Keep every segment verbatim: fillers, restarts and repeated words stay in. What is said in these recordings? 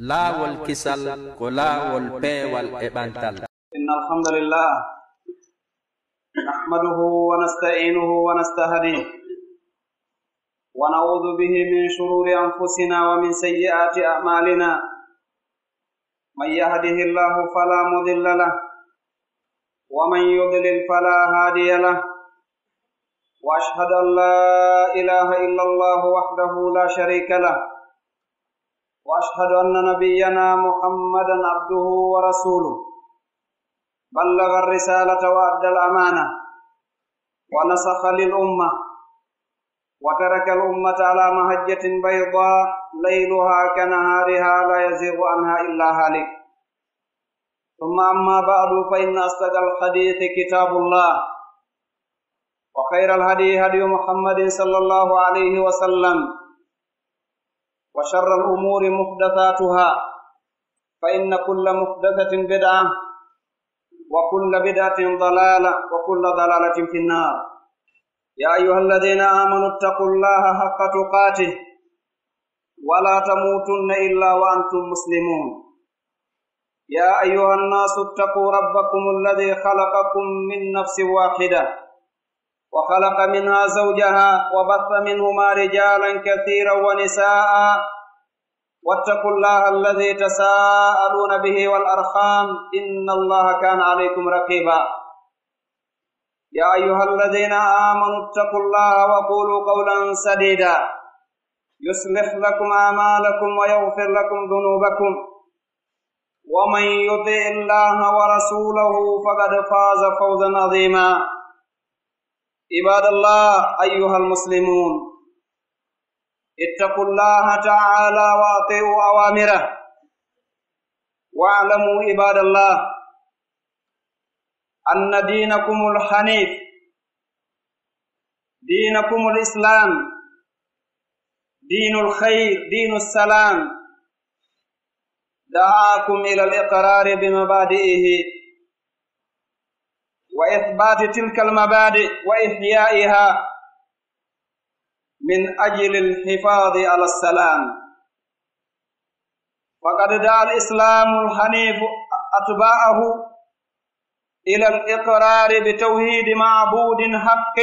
Laawol kisal ko laawol peewal e ɓantal. إن الحمد لله نحمده ونستعينه ونستهديه ونعوذ به من شرور أنفسنا ومن سيئات أعمالنا. من يهده الله فلا مضل له ومن يضلل فلا هادي له. وأشهد أن لا إله إلا الله وحده لا شريك له. وأشهد أن نبينا محمدا عبده ورسوله. بلغ الرسالة وأدى الأمانة ونصح للأمة وترك الأمة على محجة بيضاء ليلها كنهارها لا يزيغ عنها إلا هالك. ثم أما بعد، فإن أصدق الحديث كتاب الله، وخير الهدي هدي محمد صلى الله عليه وسلم، وشر الأمور محدثاتها، فإن كل محدثة بدعة، وكل بدعة ضلالة، وكل ضلالة في النار. يا أيها الذين آمنوا اتقوا الله حق تقاته ولا تموتن إلا وأنتم مسلمون. يا أيها الناس اتقوا ربكم الذي خلقكم من نفس واحدة وخلق منها زوجها وبث منهما رجالا كثيرا ونساء واتقوا الله الذي تساءلون به والأرحام إن الله كان عليكم رقيبا. يا أيها الذين آمنوا اتقوا الله وقولوا قولا سديدا يصلح لكم أعمالكم ويغفر لكم ذنوبكم ومن يطع الله ورسوله فقد فاز فوزا عظيما. عباد الله، أيها المسلمون، اتقوا الله تعالى وأطيعوا أوامره. واعلموا عباد الله أن دينكم الحنيف، دينكم الإسلام، دين الخير، دين السلام، دعاكم إلى الإقرار بمبادئه وإثبات تلك المبادئ وإحيائها من أجل الحفاظ على السلام. فقد دعا الإسلام الحنيف أتباعه إلى الإقرار بتوحيد معبود حق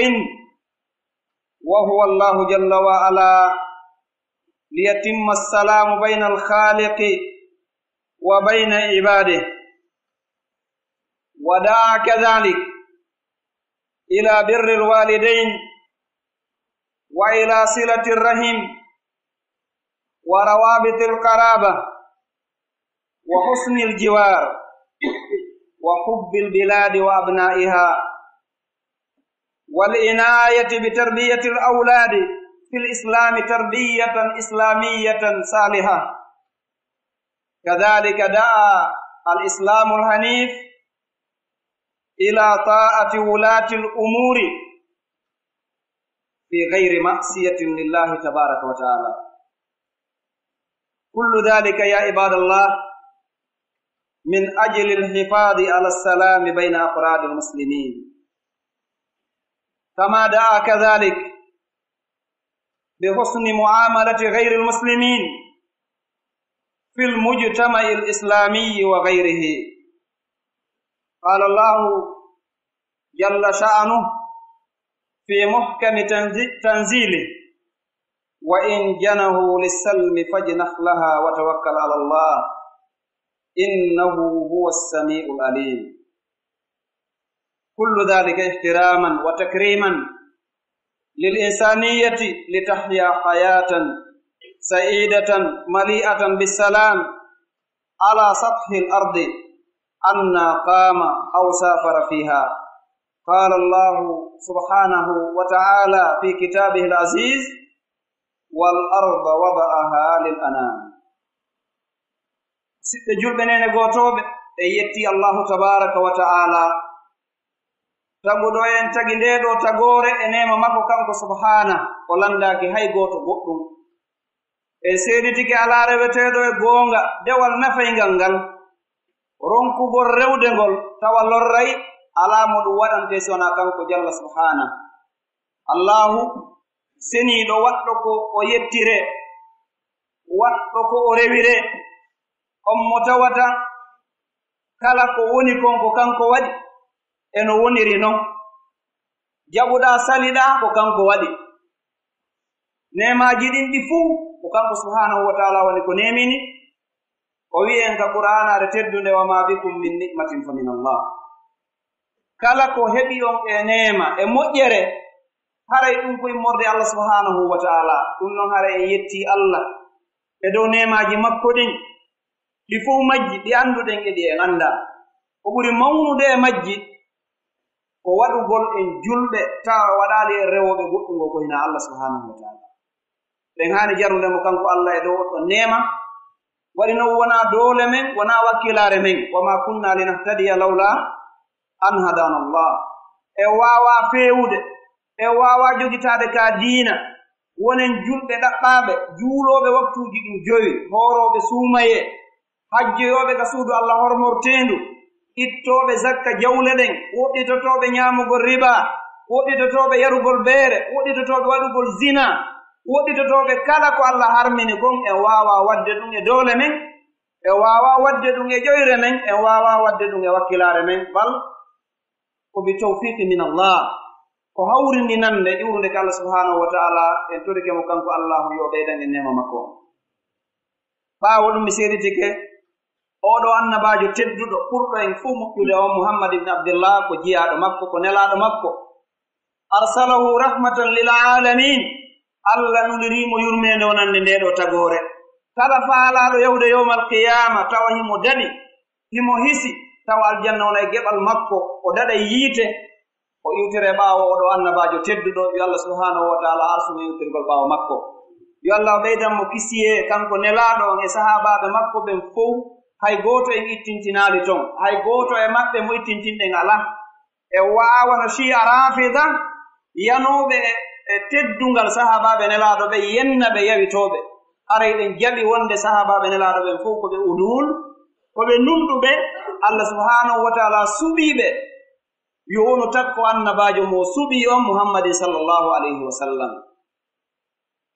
وهو الله جل وعلا، ليتم السلام بين الخالق وبين عباده، ودعا كذلك إلى بر الوالدين وإلى صلة الرحم وروابط القرابة وحسن الجوار وحب البلاد وأبنائها والعناية بتربية الأولاد في الإسلام تربية إسلامية صالحة. كذلك دعا الإسلام الحنيف إلى طاعة ولاة الأمور في غير معصية لله تبارك وتعالى. كل ذلك يا عباد الله من أجل الحفاظ على السلام بين أفراد المسلمين، كما دعا كذلك بحسن معاملة غير المسلمين في المجتمع الإسلامي وغيره. قال الله جل شأنه في محكم تنزي-، تنزيله: "وإن جنحوا للسلم فاجنح لها وتوكل على الله إنه هو السميع العليم." كل ذلك احتراما وتكريما للإنسانية لتحيا حياة سعيدة مليئة بالسلام على سطح الأرض أنى قام أو سافر فيها. قال الله سبحانه وتعالى في كتابه العزيز: "والأرض وضعها للأنام." Siɓɓe julɓe, neene gootooɓe, en yetti Allahu tabaaraka wa ta'ala, taguɗo en tagi ndee ɗoo tagoore e neema makko kanko subhaana, o lanndaaki hay gooto goɗɗum. En seeditike alaa reweteeɗo e goonga dewal nafayngal ngal, ronkugol rewde ngol tawa lorray alaa mo ɗum waɗantee si wanaa kanko jalla subhaana. Allaahu seniiɗo, waɗɗo ko o yettiree, waɗɗo ko o rewiree, On mo tawata kala ko woni kon ko kanko waɗi, e no woniri non. Jaɓuɗaa, saliɗaa, ko kanko waɗi. Neemaaji ɗin ɗi fuu, ko kanko subhaanahu wa ta'ala woni ko neemini. O wi'i en ka Qur'aanaare teddunde, "Wa ma bikum min ni'matin fa min Allah." Kala ko heɓi on e neema, e moƴƴere, haray ɗum ko immorde Allah subhaanahu wa ta'ala. Ɗum non haray en yettii Allah e dow neemaaji makko ɗin. Ɗi fow majji, ɗi annduɗen e ɗi en anndaa. Ko ɓuri mawnude e majji, ko waɗugol en julɓe, tawa waɗaali en rewooɓe goɗɗun goo ko hinaa Allah subhaanahu wa ta'ala. Ɗen haani jarude mo kanko Allah e dow on ɗon neema. Waɗi non wonaa doole men, wonaa wakkilaare men. "Wa ma kunna linahtadiya lawla an hadana Allah." En waawaa feewude, en waawaa jogitaade ka diina, wonen julɓe ɗaɓɓaaɓe, juulooɓe waktuuji ɗin jowi, hoorooɓe suumayee, hajjoyooɓe ka suudu Allah hormorteendu, ittooɓe zakka jawle ɗen, woɗɗitotooɓe ñaamugol riba, woɗɗitotooɓe yarugol beere, woɗɗitotooɓe waɗugol zina, woɗɗitotooɓe kala ko Allah harmini kon, en waawaa waɗde ɗum e doole men, en waawaa waɗde ɗum e ƴoyre men, en waawaa waɗde ɗum e wakkilaare men, bal ko bi tawfiqi min Allah, ko hawrindinannde iwrunde ka Allah subhanahu wa ta'ala. En torike mo kanko Allahu yo ɓeydan en neema makko on. Ɓaawo ɗum, mi seeditike oo ɗoo annabaajo tedduɗo, ɓurɗo en fow moƴƴude on, Muhammad ibn Abdillah, ko jiyaaɗo makko, ko nelaaɗo makko. Arsalahu rahmatan lil alamin. Allah nulirii mo yurmeende wonande ndee ɗoo tagoore. Kala faalaaɗo yahude yawmal qiyaama tawa himo daɗi, himo hisi, tawa aljanna wona e geɓal makko, o daɗay yiite, o iwtire ɓaawo oo ɗoo annabaajo tedduɗo, yo Allah subhanahu wa ta'ala arsu mo iwtirgol ɓaawo makko. Yo Allah ɓeydan mo kisiyee, kanko nelaaɗo on e sahaabaaɓe makko ɓen fow, hay gooto en ittintinaali ton, hay gooto e maɓɓe mo ittintinɗen alaa. E waawano Shi'a Rafida, yanooɓe e, e teddungal sahaabaaɓe nelaaɗo ɓe, yenna ɓe yawitooɓe. Haray ɗen jaɓi wonde sahaabaaɓe nelaaɗo ɓen fow ko ɓe uluul, ko ɓe nunɗuɓe, Allah subhanahu wa ta'ala suɓii ɓe, yo wonu takko annabaajo mo suɓii on, Muhammadin sallallahu alayhi wa sallam.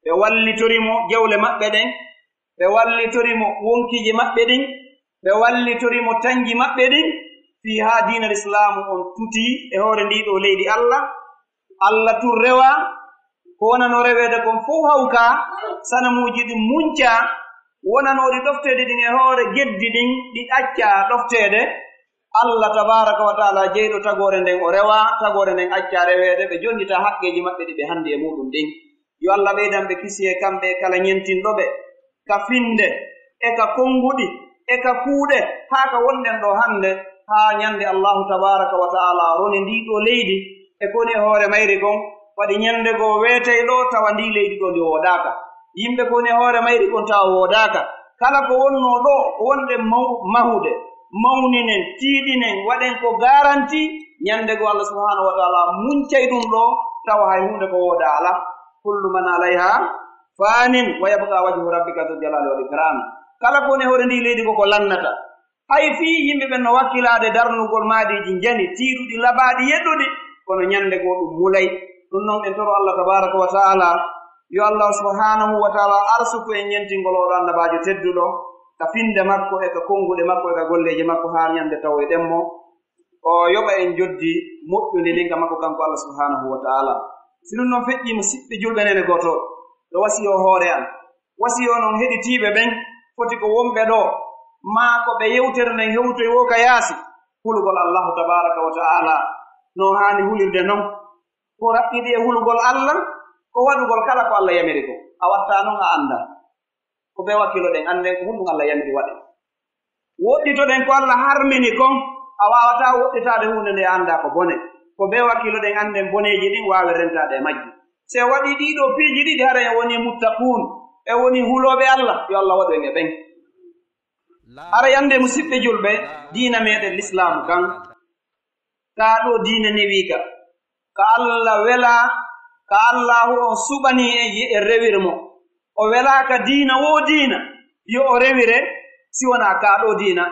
Ɓe wallitori mo jawle maɓɓe ɗen, ɓe wallitori mo wonkiiji maɓɓe ɗin, ɓe wallitori mo tanji maɓɓe ɗin, fii haa diinal Islaamu on tutii e hoore ndii ɗoo leydi Allah. Allah tun rewaa, ko wonanoo reweede kon fow hawkaa, sanamuuji ɗin muncaa, wonanooɗi ɗofteede ɗin e hoore geddi ɗin, ɗi accaa ɗofteede. Allah tabaaraka wa ta'ala jeyɗo tagoore nden o rewaa, tagoore nden accaa reweede, ɓe jonnita haqqeeji maɓɓe ɗi ɓe handi e muuɗum ɗin. Yo Allah ɓeydan ɓe kisiyee kamɓe e kala ñentinɗo ɓe, ka finde, e ka konnguɗi, e ka kuuɗe, haa ka wonɗen ɗoo hande, haa ñande Allahu tabaaraka wa ta'ala roni ndii ɗoo leydi, e ko woni e hoore mayri kon, waɗi ñande goo weetay ɗoo tawa ndii leydi ɗoo ndi woodaaka. Yimɓe ko woni e hoore mayri kon tawa woodaaka. Kala ko wonnoo ɗoo, ko wonɗen maw-, mahude, mawninen, tiiɗinen, waɗen ko garanti, ñande goo Allah subhanahu wa ta'ala muncay ɗum ɗoo, tawa hay huunde ko woodaa alaa. Kullu man alayha fanin wa yabqa wajhu rabbika dhul jalali wal ikram. Kala ko woni e hoore ndii leydi ko ko lannata. Hay fii yimɓe ɓen no wakkilaade darnugol maadiiji njani, tiiɗuɗi, labaaɗi, yeɗɗuɗi, kono ñande goo ɗum mulay. Ɗum non en toro Allah tabaaraka wa ta'ala, yo Allah subhanahu wa ta'ala arsuku en ñentingol oo ɗoo annabaajo tedduɗo, ka finde makko e ka konnguɗe makko e ka golleeji makko haa ñande tawoyɗen mo. O yoɓa en joddi moƴƴundi ndin ka makko kanko Allah subhanahu wa ta'ala. Si ɗum non feƴƴii, musiɓɓe julɓe, neene gooto, ɗo wasiyoo hoore an, wasiyoo non heɗitiiɓe ɓen, foti ko wonɓe ɗoo, maa ko ɓe yewtere nden hewtoyi woo ka yaasi, hulugol Allahu tabaaraka wa ta'ala no haani hulirde non. Ko raɓɓiɗi e hulugol Allah, ko waɗugol kala ko Allah yamiri kon. A watta non, a anndaa. Ko bee wakkiloɗen, annden ko honɗun Allah yamiri waɗen. Woɗɗitoɗen ko Allah harmini kon, a waawataa woɗɗitaade huunde nde a anndaa ko bone. Ko bee wakkiloɗen, annden boneeji ɗin waawi rentaade e majji. Si en waɗii ɗii ɗoo piiji ɗiɗi, hara en wonii muttaquun, en wonii hulooɓe Allah, yo Allah waɗu en e ɓen. Hara anndee, musiɓɓe julɓe, diina meɗen Lislaamu kan, ka ɗoo diina newii ka, ka Alla welaa, ka Allaahu on suɓanii en, yo en rewir mo. O welaa ka diina woo diina, yo o rewire, si wonaa ka ɗoo diina.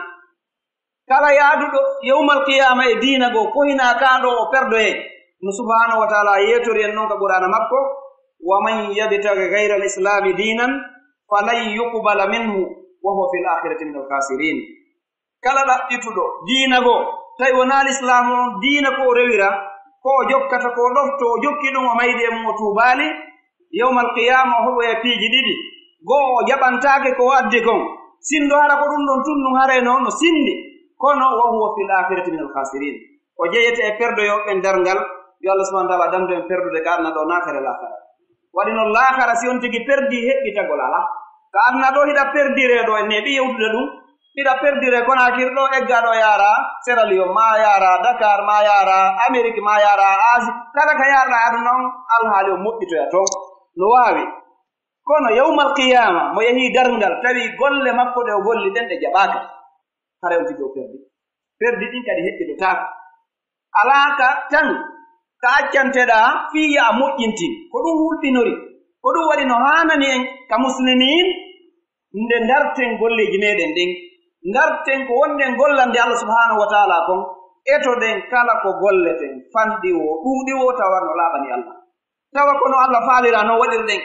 Kala yaaduɗo yawmal qiyaama e diina goo, ko hinaa ka ɗoo o perdoyay. No subhaanahu wa ta'aalaa yeetori en non ka Qur'aana makko, "Wa man yabtaghi ghayra al-islaami diinan falan yuqbala minhu وهو في الآخرة من الخاسرين. Kala ɗaɓɓituɗo diina goo, tawi wonaa lislaamu on diina ko o rewira, ko o jokkata, ko o ɗoftoo, o jokki ɗum, o maydi e mum, o tuubaali, yawmal qiyaama o heɓoya piiji ɗiɗi. Goo, o jaɓantaake ko o addi kon. Sinndo hara ko ɗum ɗon tun ɗum haray no, no sinndi. Kono, وهو في الآخرة من الخاسرين. O jeyete e perdoyooɓe ɓen darngal, yo Allah subhanahu wa ta'ala dandu en perdude ka aduna ɗoo, naatare laakara. Waɗi non laakara, si on tigi perdii, heɓɓitagol alaa. Ka aduna ɗoo, hiɗa perdiree ɗoo, en neeɓi yewtude ɗum. Hiɗa perdiree Konaakiri ɗoo, eggaa ɗoo yaaraa Sierra Leone, maa yaaraa Dakar, maa yaaraa Amerik, maa yaaraa Asie. Kala ka yaarɗaa aduna on, alhaali on moƴƴitoya ton. No waawi. Kono yawmal qiyaama, mo yahii darngal, tawi golle makko ɗe o golli ɗen, ɗe jaɓaaka. Haray on tigi o perdi. Perdi ɗin kadi heɓɓitotaako. Alaa ka tan ka accanteɗaa fii yo a moƴƴintin. Ko ɗum hulɓinori. Ko ɗum waɗi no haanani en ka muslimiin nde ndarten golleeji meeɗen ɗin. Ndarten ko wonɗen gollande Allah subhanahu wa ta'ala kon. Etoɗen kala ko golleten, fanɗi woo, ɗuuɗi woo, tawa no laaɓani Allah. Tawa ko no Allah faalira non waɗirɗen.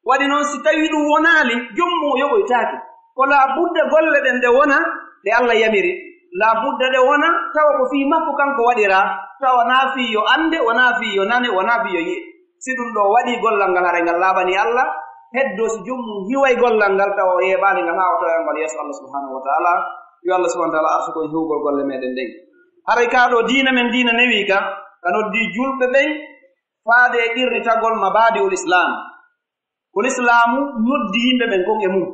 Waɗi non, si tawii ɗum wonaali, jom mum o yoɓoytaake. Ko laa budda golle ɗen ɗe wona ɗe Allah yamiri. Laa budda ɗe wona tawa ko fii makko kanko waɗiraa, tawa wanaa fii yo annde, wanaa fii yo nane, wanaa fii yo yi'e. Si ɗum ɗoo waɗii, gollal ngal haray ngal laaɓanii Allah, heddoo si jom mum hiway gollal ngal tawa o yeebaali ngal haa o tawa ngal yeeso Allah subhanahu wa ta'ala. Yo Allah subhanahu wa ta'ala arsuku en hiwugol golle meeɗen ɗen. Haray kaa ɗoo diina men diina newii ka, ka noddii julɓe ɓen faade e qirritagol mabaadi'ul Islam. Ko lislaamu noddi yimɓe ɓen kon e mum.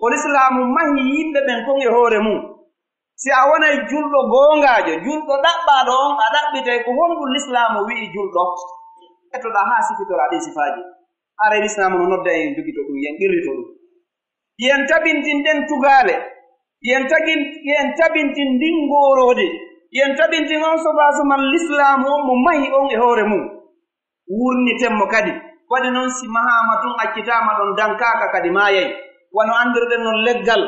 Ko lislaamu mahi yimɓe ɓen kon e hoore mum. Si a wonay julɗo goongaajo, julɗo ɗaɓɓaaɗo on, a ɗaɓɓitay ko honɗun lislaamu wi'i julɗo, etoɗaa haa sifitoraa ɗin sifaaji. Haray lislaamu no nodda en jogito ɗum, yen qirrito ɗum. Yen tabintin ɗen tugaale. Yen tagin-, yen tabintin ndin ngooroodi. Yen tabintin on sobaasuman lislaamu on mo mahi on e hoore mum. Wurniten mo kadi. Waɗi non, si mahaama tun, accitaama ɗon, dankaaka kadi, maayay. Wano anndirɗen non leggal,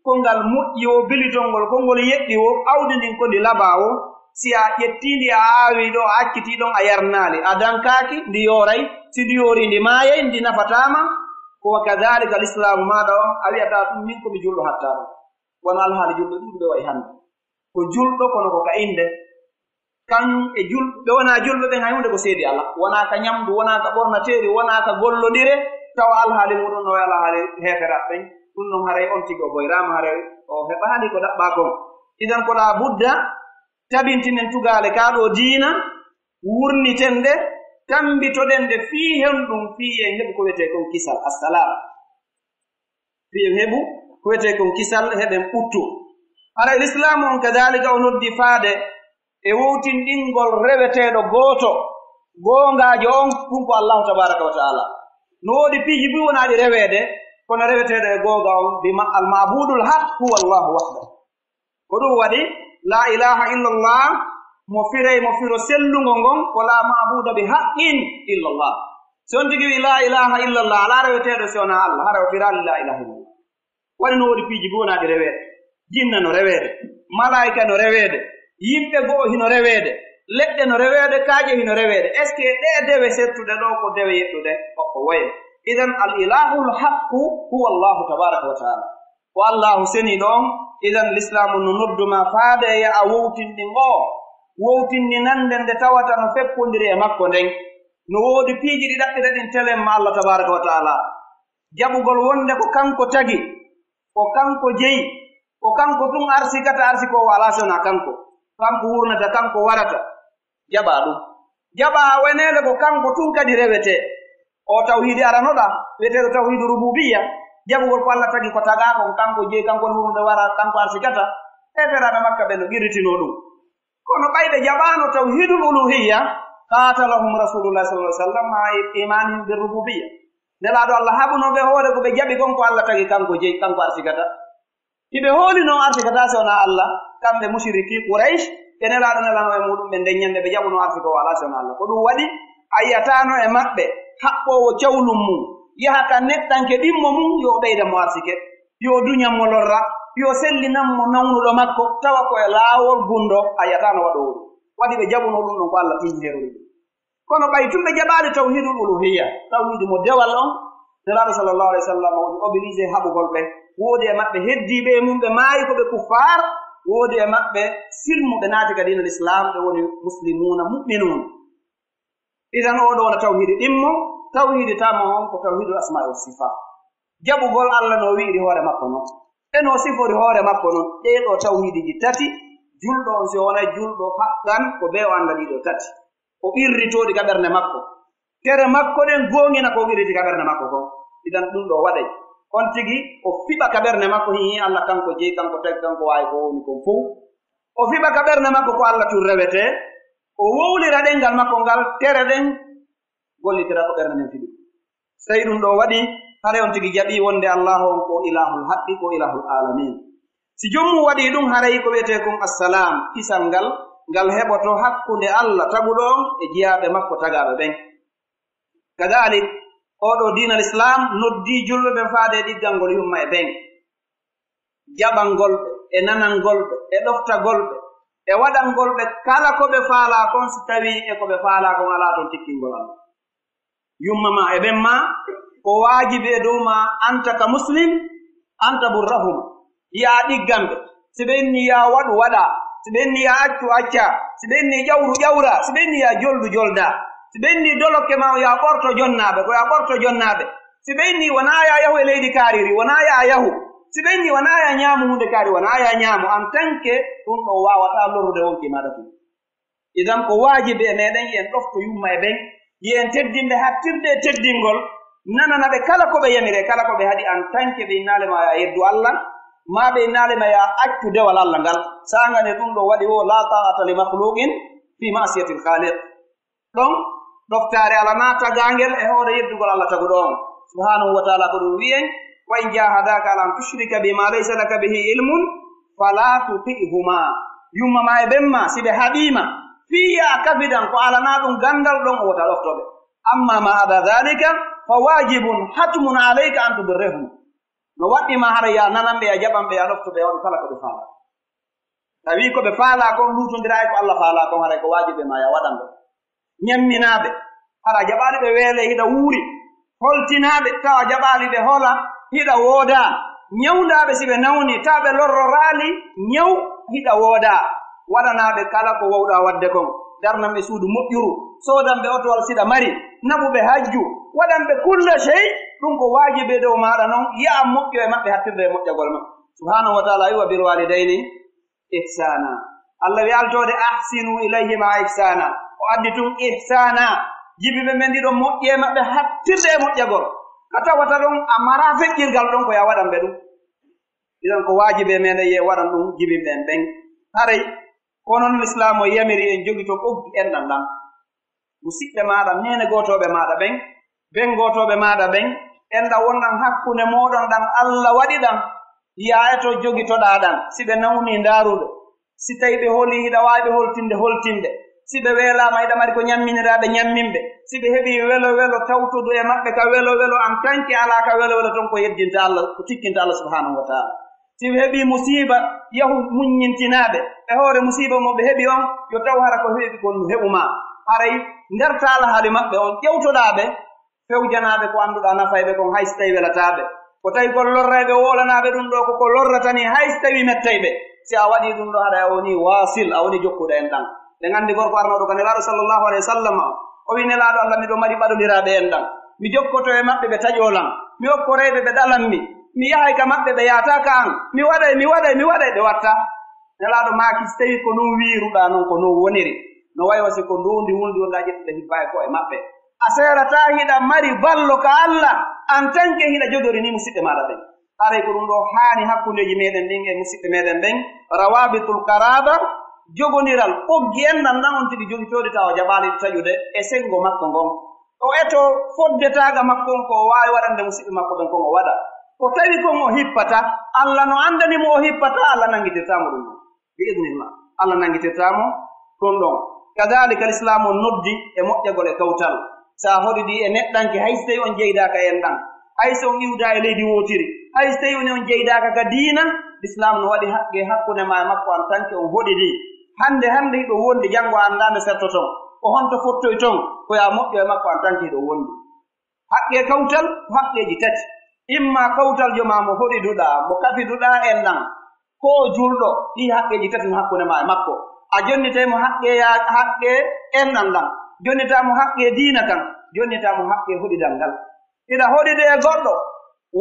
ko ngal moƴƴi woo, bilitol ngol, ko ngol yeɗɗi woo, awdi ndin ko ndi labaa woo, si a ƴettii ndi, a aawii ɗoo, a accitii ɗon, a yarnaali, a dankaaki, ndi yooray. Si ndi yoorii, ndi maayay, ndi nafataa ma. Ko wa kadhalika lislaamu maaɗa on, a wi'ataa tun, min ko mi julɗo hattaaɗo. Wano alhaali julɓe ɗuuɗuɓe wa'i hannde. Ko julɗo, kono ko ka innde. Kan e jul-, ɓe wonaa julɓe ɓen, hay huunde ko seedi alaa. Wonaa ka ɲamndu, wonaa ka ɓornateeri, wonaa ka gollondire, tawa alhaali muuɗum no wayi alhaali heeferaaɓe ɓen. Ɗum non haray on tigi o boyraama, haray o heɓaali ko ɗaɓɓaa kon. Idan ko laa budda tabintinen tugaale kaa ɗoo diina, wurniten ɗe, tammbitoɗen ɗe fii honɗum, fii en heɓu ko wiyetee kon kisal, assalaam. Fii en heɓu ko wiyetee kon kisal, heɓen ɓuttu. Haray lislaamu on kadaalika o noddi faade e wowtinɗingol reweteeɗo gooto, goongaajo on, ɗum ko Allaahu tabaaraka wa ta'aala. No woodi piiji buy wonaaɗi reweede, kono reweteeɗo e goonga on, bi ma-, al ma'buudul haq huwa Allaahu wahdahu. Ko ɗum waɗi, laa ilaaha illallah, mo firay mo firo sellungo ngon, ko laa maabuuda bi haqqin illallah. Si on tigi wi'i laa ilaaha illallah, alaa reweteeɗo si wonaa Allah, hara o firaali laa ilaaha illallah. Waɗi no woodi piiji buy wonaaɗi reweede. Jinna no reweede, malaa'ika no reweede, yimɓe go'o hino reweede, leɗɗe no reweede, kaaƴe hino reweede. Est-ce que ɗee dewe settuɗe ɗoo ko dewe yeɗɗuɗe? Ko, ko woye. Idan, al ilaahul haqqu huwa Allahu tabaaraka wa ta'aala. Ko Allaahu seniiɗo on, idan lislaamu no noddu ma faade e yo a wowtinɗin oo, wowtinɗinannde nde tawata no feppondiri e makko nden. No woodi piiji ɗi ɗaɓɓira ɗin telen ma Allah tabaaraka wa ta'aala. Jaɓugol wonde ko kanko tagi, ko kanko jeyi, ko kanko tun arsikata, arsikoowo alaa si wonaa kanko. Kanko wurnata, kanko warata. Jaɓaa ɗum. Jaɓaa weneede ko kanko tun kadi rewetee. O tawhiidi aranoɗaa, wi'eteeɗo tawhiidu rububiyya, jaɓugol ko Allah tagi ko tagaa kon, kanko jeyi, kanko woni wurnude wara, kanko arsikata. Heeferaaɓe Makka ɓen no qirritinoo ɗum. Kono ɓay ɓe jaɓaano tawhiidul uluhiyya, qaatalahum Rasuulullaahi sallallaahu alayhi wa sallam ma'a iimaanihim bir rububiyya. Nelaaɗo Allah haɓunoo ɓe hoore ko ɓe jaɓi kon ko Allah tagi kanko jeyi, kanko arsikata. Hiɓe hooli non arsikataa si wonaa Allah, kamɓe musiriki Quraysh, ɓe Nelaaɗo nelanoo e muuɗum ɓe nden ɲande ɓe jaɓunoo arsike o alaa si wonaa Allah. Ko ɗum waɗi a yi'ataano e maɓɓe haɓɓoowo cawlum mum, yaha ka neɗɗanke ɗimmo mum, yo o ɓeydan mo arsike, yo o duɲan mo lorra, yo o sellinan mo nawnuɗo makko, tawa ko e laawol gunndoo, a yi'ataano waɗoowo ɗum. Waɗi ɓe jaɓunoo ɗum ɗon ko Allah tun heerori ɗum. Kono ɓay tun ɓe jaɓaali tawhiidul uluhiyya, tawhiidu mo dewal on, Nelaaɗo sallallaahu alayhi wa sallam woni obligé haɓugol ɓe, Woodi e maɓɓe heddiiɓe e mum, ɓe maayi ko ɓe kuffaar, woodi e maɓɓe silmuɓe naati ka diina Lislaam, ɓe woni muslimuuna, mu'minuun. Idan oo ɗoo wona tawhiidi ɗimmo, tawhiidi tamo on ko tawhiidul asmaa'i wa sifaat. Jaɓugol Alla no wi'iri hoore makko non, e no sifori hoore makko non. Ɗee ɗoo tawhiidiji tati, julɗo on, si o wonay julɗo haqqan, ko bee o annda ɗii ɗoo tati. O qirritoo ɗi ka ɓernde makko. Tere makko ɗen goongina ko o qirriti ka ɓernde makko kon. Idan ɗum ɗoo waɗay. On tigi o fiɓa ka ɓernde makko, hi'i Alla kanko jeyi, kanko tagi, kanko waawi ko woni kon fow. O fiɓa ka ɓernde makko ko Alla tun rewetee. O wowlira ɗemngal makko ngal, tere ɗen gollitira ko ɓernde nden fiɓi. So tawii ɗum ɗoo waɗii, haray on tigi jaɓii wonde Allaahu on ko Ilaahul haqqi, ko Ilaahul aalamiin. Si joom mum waɗii ɗum, haray ko wi'etee kon assalaam, kisal ngal, ngal heɓoto hakkunde Alla taguɗo on e jiyaaɓe makko tagaaɓe ɓen. Kadaalik, oo ɗoo diina Lislaam noddii julɓe ɓen faade e ɗiggangol yumma e ben, jaɓangol ɓe, e nanangol ɓe, e ɗoftagol ɓe, e waɗangol ɓe kala ko ɓe faalaa kon, si tawii e ko ɓe faalaa kon alaa ton tikkingol Alla. Yumma maa e ben maa, ko waajibi e dow maa, anta ka muslim, anta burrahuma. Yaa ɗiggan ɓe. Si ɓe innii yaa waɗu, waɗaa. Si ɓe innii yaa accu, accaa. Si ɓe innii ƴawru, ƴawraa. Si ɓe innii yaa joldu, joldaa. Si ɓe innii dolokke maa, yaa ɓorto jonnaaɓe, ko yaa ɓorto jonnaaɓe. Si ɓe innii wonaa yaa yahu e leydi kaariri, wonaa yaa yahu. Si ɓe innii wonaa yaa ñaamu huunde kaari, wonaa yaa ñaamu. En tant que ɗum ɗoo waawataa lorrude wonkii maaɗa tun. Idan ko waajibi e meɗen, yo en ɗofto yumma e ben, yo en teddin ɓe hattirde e teddingol, nanana ɓe kala ko ɓe yamiri, kala ko ɓe haɗi, en tant que ɓe innaali ma yo a yeddu Alla, maa ɓe innaali ma yo a accu dewal Alla ngal. Saanga nde ɗum ɗoo waɗi woo, "Laa taa'ata li makhluqin fi ma'siyatil khaliq." Ɗon, ɗoftaare alanaa tagaangel e hoore yeddugol Alla taguɗo on. Subhaanahu wa ta'ala ko ɗum wi'i en, "Wa in jahadaka ala an tushrika bi ma laysa laka bihi ilmun, fala tuti'huma." Yumma maa e ben maa, si ɓe haɗii ma, fii yo a kafidan ko alanaa ɗum ganndal ɗon, wota ɗofto ɓe. Amma ma ada dhalika, fa wajibun hatmun alayka an tubarrihuma. No waɗɗii ma hara yo a nanan ɓe, yo a jaɓan ɓe, yo a ɗofto ɓe, yo a waɗu kala ko ɓe faalaa. Tawi ko ɓe faalaa kon luutondiraay ko Alla faalaa kon, haray ko waajibi e maa yo a waɗan ɗum. Ñamminaa ɓe, hara a jaɓaali ɓe weelee hiɗa wuuri. Holtinaa ɓe, tawa a jaɓaali ɓe hola hiɗa woodaa. Ñawndaa ɓe si ɓe nawnii, tawa ɓe lorroraali ñaw hiɗa woodaa. Waɗanaa ɓe kala ko wowɗaa waɗde kon. Darnan ɓe suudu moƴƴuru, soodan ɓe otowal si hiɗa mari, naɓu ɓe hajju, waɗan ɓe kulla sey, ɗum ko waajibi e dow maaɗa non, yo a moƴƴo e maɓɓe hattirde e moƴƴagol ma. Subhaanahu wa ta'ala wi'i, "Wa bil waalidayni ihsaana." Alla wi'i altode, "Ahsinu ilayhima ihsaana." O addi tun ihsaana. Jibi ɓe men ɗiɗo moƴƴe maɓɓe hattirde e moƴƴagol. Ka tawata ɗon a maraa feƴƴirgal ɗon ko yo a waɗan ɓe ɗum. Idan ko waajibi e meɗen yo en waɗan ɗum jibinɓe en ɓen. Haray ko non Lislaamu on yamiri en jogito ɓoggi enɗan ɗan. Musiɓɓe maaɗa, neene gootooɓe maaɗa ɓen, ben gootooɓe maaɗa ɓen, enɗan wonɗan hakkunde mooɗon ɗan Alla waɗi ɗan, yo a eto jogitoɗaa ɗan. Si ɓe nawnii, ndaaru ɓe. Si tawii ɓe holii, hiɗa waawi ɓe holtinde, holtin ɓe. Si ɓe weelaama, hiɗa mari ko ñamminiraa ɓe, ñammin ɓe. Si ɓe heɓii welo welo tawtudu e maɓɓe ka welo welo, en tant que alaa ka welo welo ton, ko yeddinta Alla, ko tikkinta Alla subhaanahu wa ta'ala. Si ɓe heɓii musiiba, yahu muññintinaa ɓe. E hoore musiiba mo ɓe heɓi on, yo taw hara ko heɓi kon no heɓu maa. Haray ndertaa alhaali maɓɓe on, ƴewtoɗaa ɓe, fewjanaa ɓe ko annduɗaa nafay ɓe kon, hay si tawii welataa ɓe. Ko tawi kon lorray ɓe, woolanaa ɓe ɗum ɗoo ko ko lorrata nii, hay si tawii mettay ɓe. Si a waɗii ɗum ɗoo, haray a wonii waasil, a wonii jokkuɗo enɗan. Ɗen anndi gorko arnooɗo ka Nelaaɗo sallallahu alayhi wa sallam, o wi'i, "Nelaaɗo Alla, miɗo mari ɓadondiraaɓe enɗan. Mi jokkoto e maɓɓe, ɓe taƴoo lan. Mi okkoray ɓe, ɓe ɗalan mi. Mi yahay ka maɓɓe, ɓe yaataa ka an. Mi waɗay, mi waɗay, mi waɗay, ɓe wattaa." Nelaaɗo maaki, "Si tawii ko non wiiruɗaa non, ko non woniri, no way wa si ko ndoondi wulndi wonɗaa ƴettude hibbaa e ko'e maɓɓe. A seerataa hiɗa mari ballo ka Alla, en tant que hiɗa jogori nii musiɓɓe maaɗa ɓen." Haray ko ɗum ɗoo haani hakkundeeji meɗen ɗin e musiɓɓe meɗen ɓen, rawaabitul qaraaba, jogondiral ɓoggi enɗan ɗan on tigi jogitooɗi tawa jaɓaali ɗi taƴude e senngo makko ngon. O etoo fodde taaga makko on ko o waawi waɗande musiɓɓe makko ɓen kon o waɗa. Ko tawi kon o hippataa, Alla no anndani mo o hippataa, Alla nanngitirtaa mo ɗum ɗon. Bi idnillah. Alla nanngitirtaa mo ɗum ɗon. Kadaalika, Lislaamu on noddi e moƴƴagol e kawtal. Si a hoɗidii e neɗɗanke, hay si tawii on jeydaaka e enɗan, hay si on iwdaa e leydi wootiri, hay si tawii on, on jeydaaka ka diina, Lislaamu no waɗi haqqee hakkunde maa e makko en tant que on hoɗidii. Hannde, hannde hiɗon wondi, janngo a anndaa nde sertoton. Ko honto fottoyton? Ko yo a moƴƴo e makko en tant que hiɗon wondi. Haqqee kawtal ko haqqeeji tati. Imma kawtaljo maa mo hoɗiduɗaa, mo kafiduɗaa enɗan, ko o julɗo, ɗii haqqeeji tati no hakkunde maa e makko. A jonnitay mo haqqee yaa-, haqqee enɗan ɗan, jonnitaa mo haqqee diina kan, jonnitaa mo haqqee hoɗidal ngal. Hiɗa hoɗidi e goɗɗo,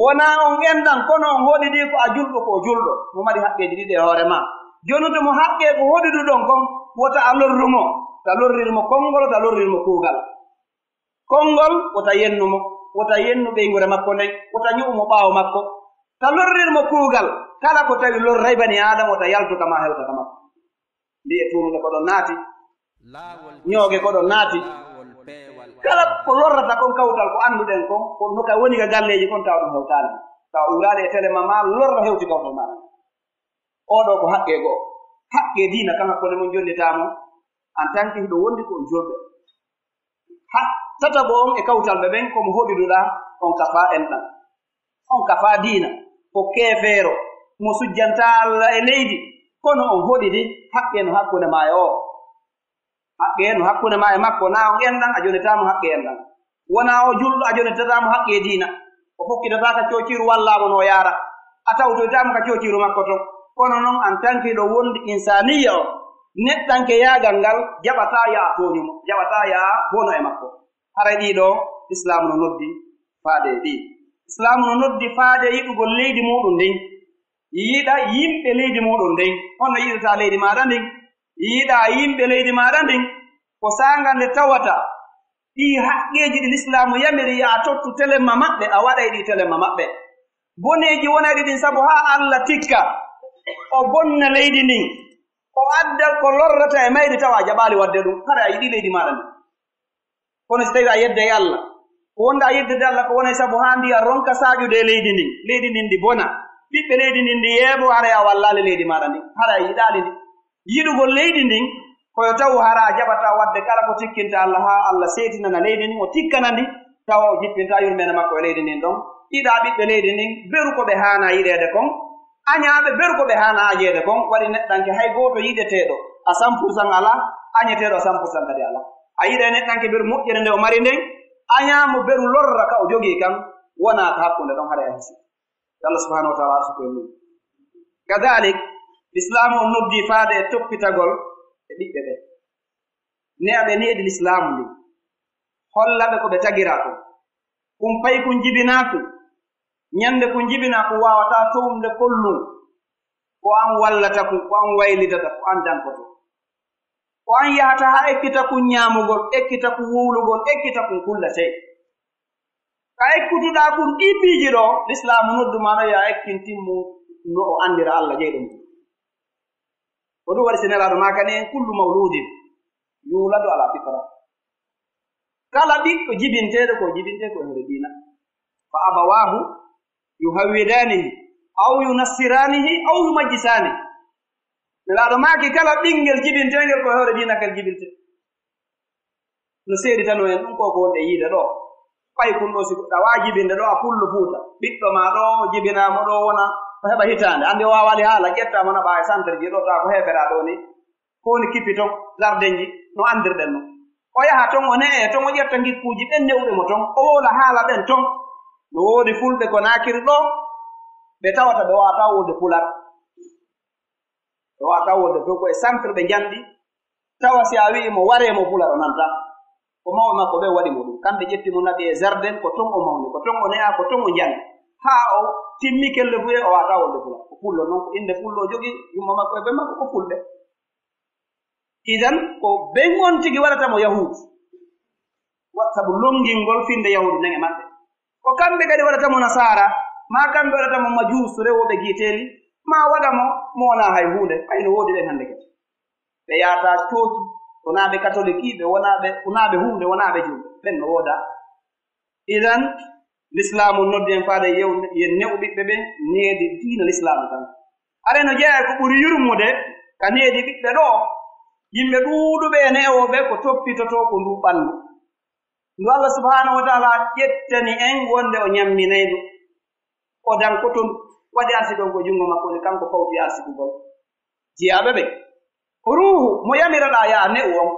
wonaa on enɗan, kono on hoɗidii ko a julɗo, ko o julɗo, mo mari haqqeeji ɗiɗi e hoore maa. Jonnude mo haqqee ko hoɗiduɗon kon, wota a lorru mo, ta lorrir mo konngol, ta lorrir mo kuugal. Konngol, wota yennu mo, wota yennu ɓeynguure makko nden, wota ño'u mo ɓaawo makko. Ta lorrir mo kuugal, kala ko tawi lorray bani Aadama, wota yaltu ka maa hewta ka makko. Mbi'e tuunuɗe ko ɗon naati, ñooge ko ɗon naati. Kala ko lorrata kon kawtal ko annduɗen kon, ko no ka woni ka galleeji kon tawa ɗum hewtaali. Tawa ɗum wuraali e tele ma, maa lorra hewti kawtal maaɗa. Oo ɗoo ko haqqee go'o. Haqqee diina kan hakkunde mon jonnitaa mo, en tant que hiɗo wondi ko on julɓe. Ha, tataɓo on e kawtalɓe ɓen, ko mo hoɗiduɗaa, on kafaa enɗan. On kafaa diina, ko keefeero, mo sujjantaa Alla e leydi, kono on hoɗidi, haqqee no hakkunde maa e oo. Haqqee no hakkunde maa e makko, naa on enɗan, a jonnitaa mo haqqee enɗan. Wonaa o julɗo, a jonnitataa mo haqqee diina. O fokkitataa ka coociiru wallaa mo no o yaara. A tawtoytaa mo ka coociiru makko ton. Kono non, en tant que hiɗo wondi insaaniyya on, neɗɗankeyaagal ngal, jaɓataa yo a tooñu mo, jaɓataa yo a bono e makko. Haray ɗii ɗoo, Islaamu no noddi faade e ɗii. Islaamu no noddi faade e yiɗugol leydi muuɗum ndin. Yiɗa yimɓe leydi muuɗum ndin. Honno yiɗirtaa leydi maaɗa ndin? Yiɗa yimɓe leydi maaɗa ndin. Ko saanga nde tawata ɗii haqqeeji ɗi Lislaamu yamiri yo a tottu telemma maɓɓe, a waɗay ɗi telemma maɓɓe. Boneeji wonayɗi ɗin sabu haa Alla tikka, o bonna leydi ndin, o adda ko lorrata e mayri tawa a jaɓaali waɗde ɗum, hara a yiɗii leydi maaɗa ndin. Kono si tawii a yedday Alla, ko wonɗaa yeddude Alla ko wonay sabu haa ndi a ronka saaƴude e leydi ndin, leydi ndin ndi bona, ɓiɓɓe leydi ndin ndi yeeɓo, haray a wallaali leydi maaɗa ndin, haray a yiɗaali ndi. Yiɗugol leydi ndin, ko yo taw hara a jaɓataa waɗde kala ko tikkinta Alla, haa Alla seetinana leydi ndin, o tikkana ndi, tawa o jippintaa yurmeende makko e leydi ndin ɗon. Yiɗaa ɓiɓɓe leydi ndin, beru ko ɓe haanaa yiɗeede kon, añaa ɓe, beru ko ɓe haanaa añeede kon, waɗi neɗɗanke hay gooto yiɗeteeɗo à cent pour cent alaa, añeteeɗo à cent pour cent kadi alaa. A yiɗay neɗɗanke beru moƴƴere nde o mari nden, añaa mo beru lorra ka o jogii kan, wonaa ka hakkunde ɗon, haray a hisi. Yo Allah subhanahu wa ta'ala arsuku en ɗum. Kadalik, Lislaamu on noddii faade e toppitagol e ɓiɓɓe ɓen. Ne'a ɓe needi Lislaamu ndin. Holla ɓe ko ɓe tagiraa kon. Kun paykun jibinaa kun. Ñande kun jibinaa kun waawataa townde kollun. Ko an wallata kun, ko an waylitata, ko an dankoto. Ko an yahata haa ekkita kun ñaamugol, ekkita kun wuwlugol, ekkita kun kulletee. Ka ekkutuɗaa kun ɗii piiji ɗoo, Lislaamu noddu maa ɗoo yo a ekkintin mo no o anndira Alla jeyɗo mum. Ko ɗum waɗi si Nelaaɗo maakani en, "Kullu mawluudin yuuladu alaa fitra." Kala ɓiɗɗo jibinteeɗo ko jibintee ko e hoore diina. "Fa abawaahu yuhawwidaanihi, aw yunassiraanihi, aw yumajjisaanihi." Nelaaɗo maaki, kala ɓinngel jibinteengel ko e hoore diina kal jibintee. No seeditanoo en ɗum ko, ko wonde yiide ɗoo. Paykun ɗoo, si ɗawaa jibinde ɗoo, a pullo Fuuta. Ɓiɗɗo maa ɗoo, jibinaa mo ɗoo, wona o heɓa hitaande. Anndi o waawaali haala, ƴettaa mo naɓaa e santerji ɗoo, tawa ko heeferaa ɗoo ni. Ko woni kippi ton, gardenji, no anndirɗen non. O yaha ton, o ne'ee ton, o ƴetta ngikkuuji ɓen ne'uɓe mo ton, o wowla haala ɓen ton. No woodi fulɓe ko Naakiri ɗoo, ɓe tawata ɓe waawataa wowlude pular. Ɓe waawataa wowlude fow, ko e centre ɓe njanɗi. Tawa si a wi'i mo, "Waree mo pular," o nantaa. Ko mawɓe makko ɓen waɗi mo ɗum. Kamɓe ƴetti mo, naɓi e jardin, ko ton o mawni, ko ton o ne'aa, ko ton o njanɗi. Haa o timmi kelle bu'e, o waawataa wowlude pular. Ko pullo non, ko innde pullo o jogii, yumma makko e ben makko ko fulɓe. Idan, ko ɓen on tigi waɗata mo Yahuudu. Wa-, sabu longingol finnde Yahuudu nden e maɓɓe. Ko kamɓe kadi waɗata mo Nasaara, maa kamɓe waɗata mo Majuus, rewooɓe giiteeli, maa waɗa mo, mo wonaa hay huunde, ɓay no woodi ɓen hannde kadi. Ɓe yahataa cooci, wonaa ɓe katoliki, ɓe wonaa ɓe, wonaa ɓe huunde, wonaa ɓe juulɓe, ɓen no woodaa. Idan, Lislaamu noddi en faade yew-, yen ne'u ɓiɓɓe ɓen needi diina Lislaamu kan. Haray no jeyaa e ko ɓuri yurmude ka needi ɓiɓɓe ɗoo, yimɓe ɗuuɗuɓe e ne'ooɓe ko toppitotoo ko nduu ɓanndu. Ndu Allah subhanahu wa ta'ala ƴettani en wonde o ñamminay ndu. O dankoto ndu, waɗi arsike on ko e junngo makko woni, kanko fawti arsikugol. Jiyaaɓe ɓe, ruuhu mo yamiraɗaa yo a ne'u on,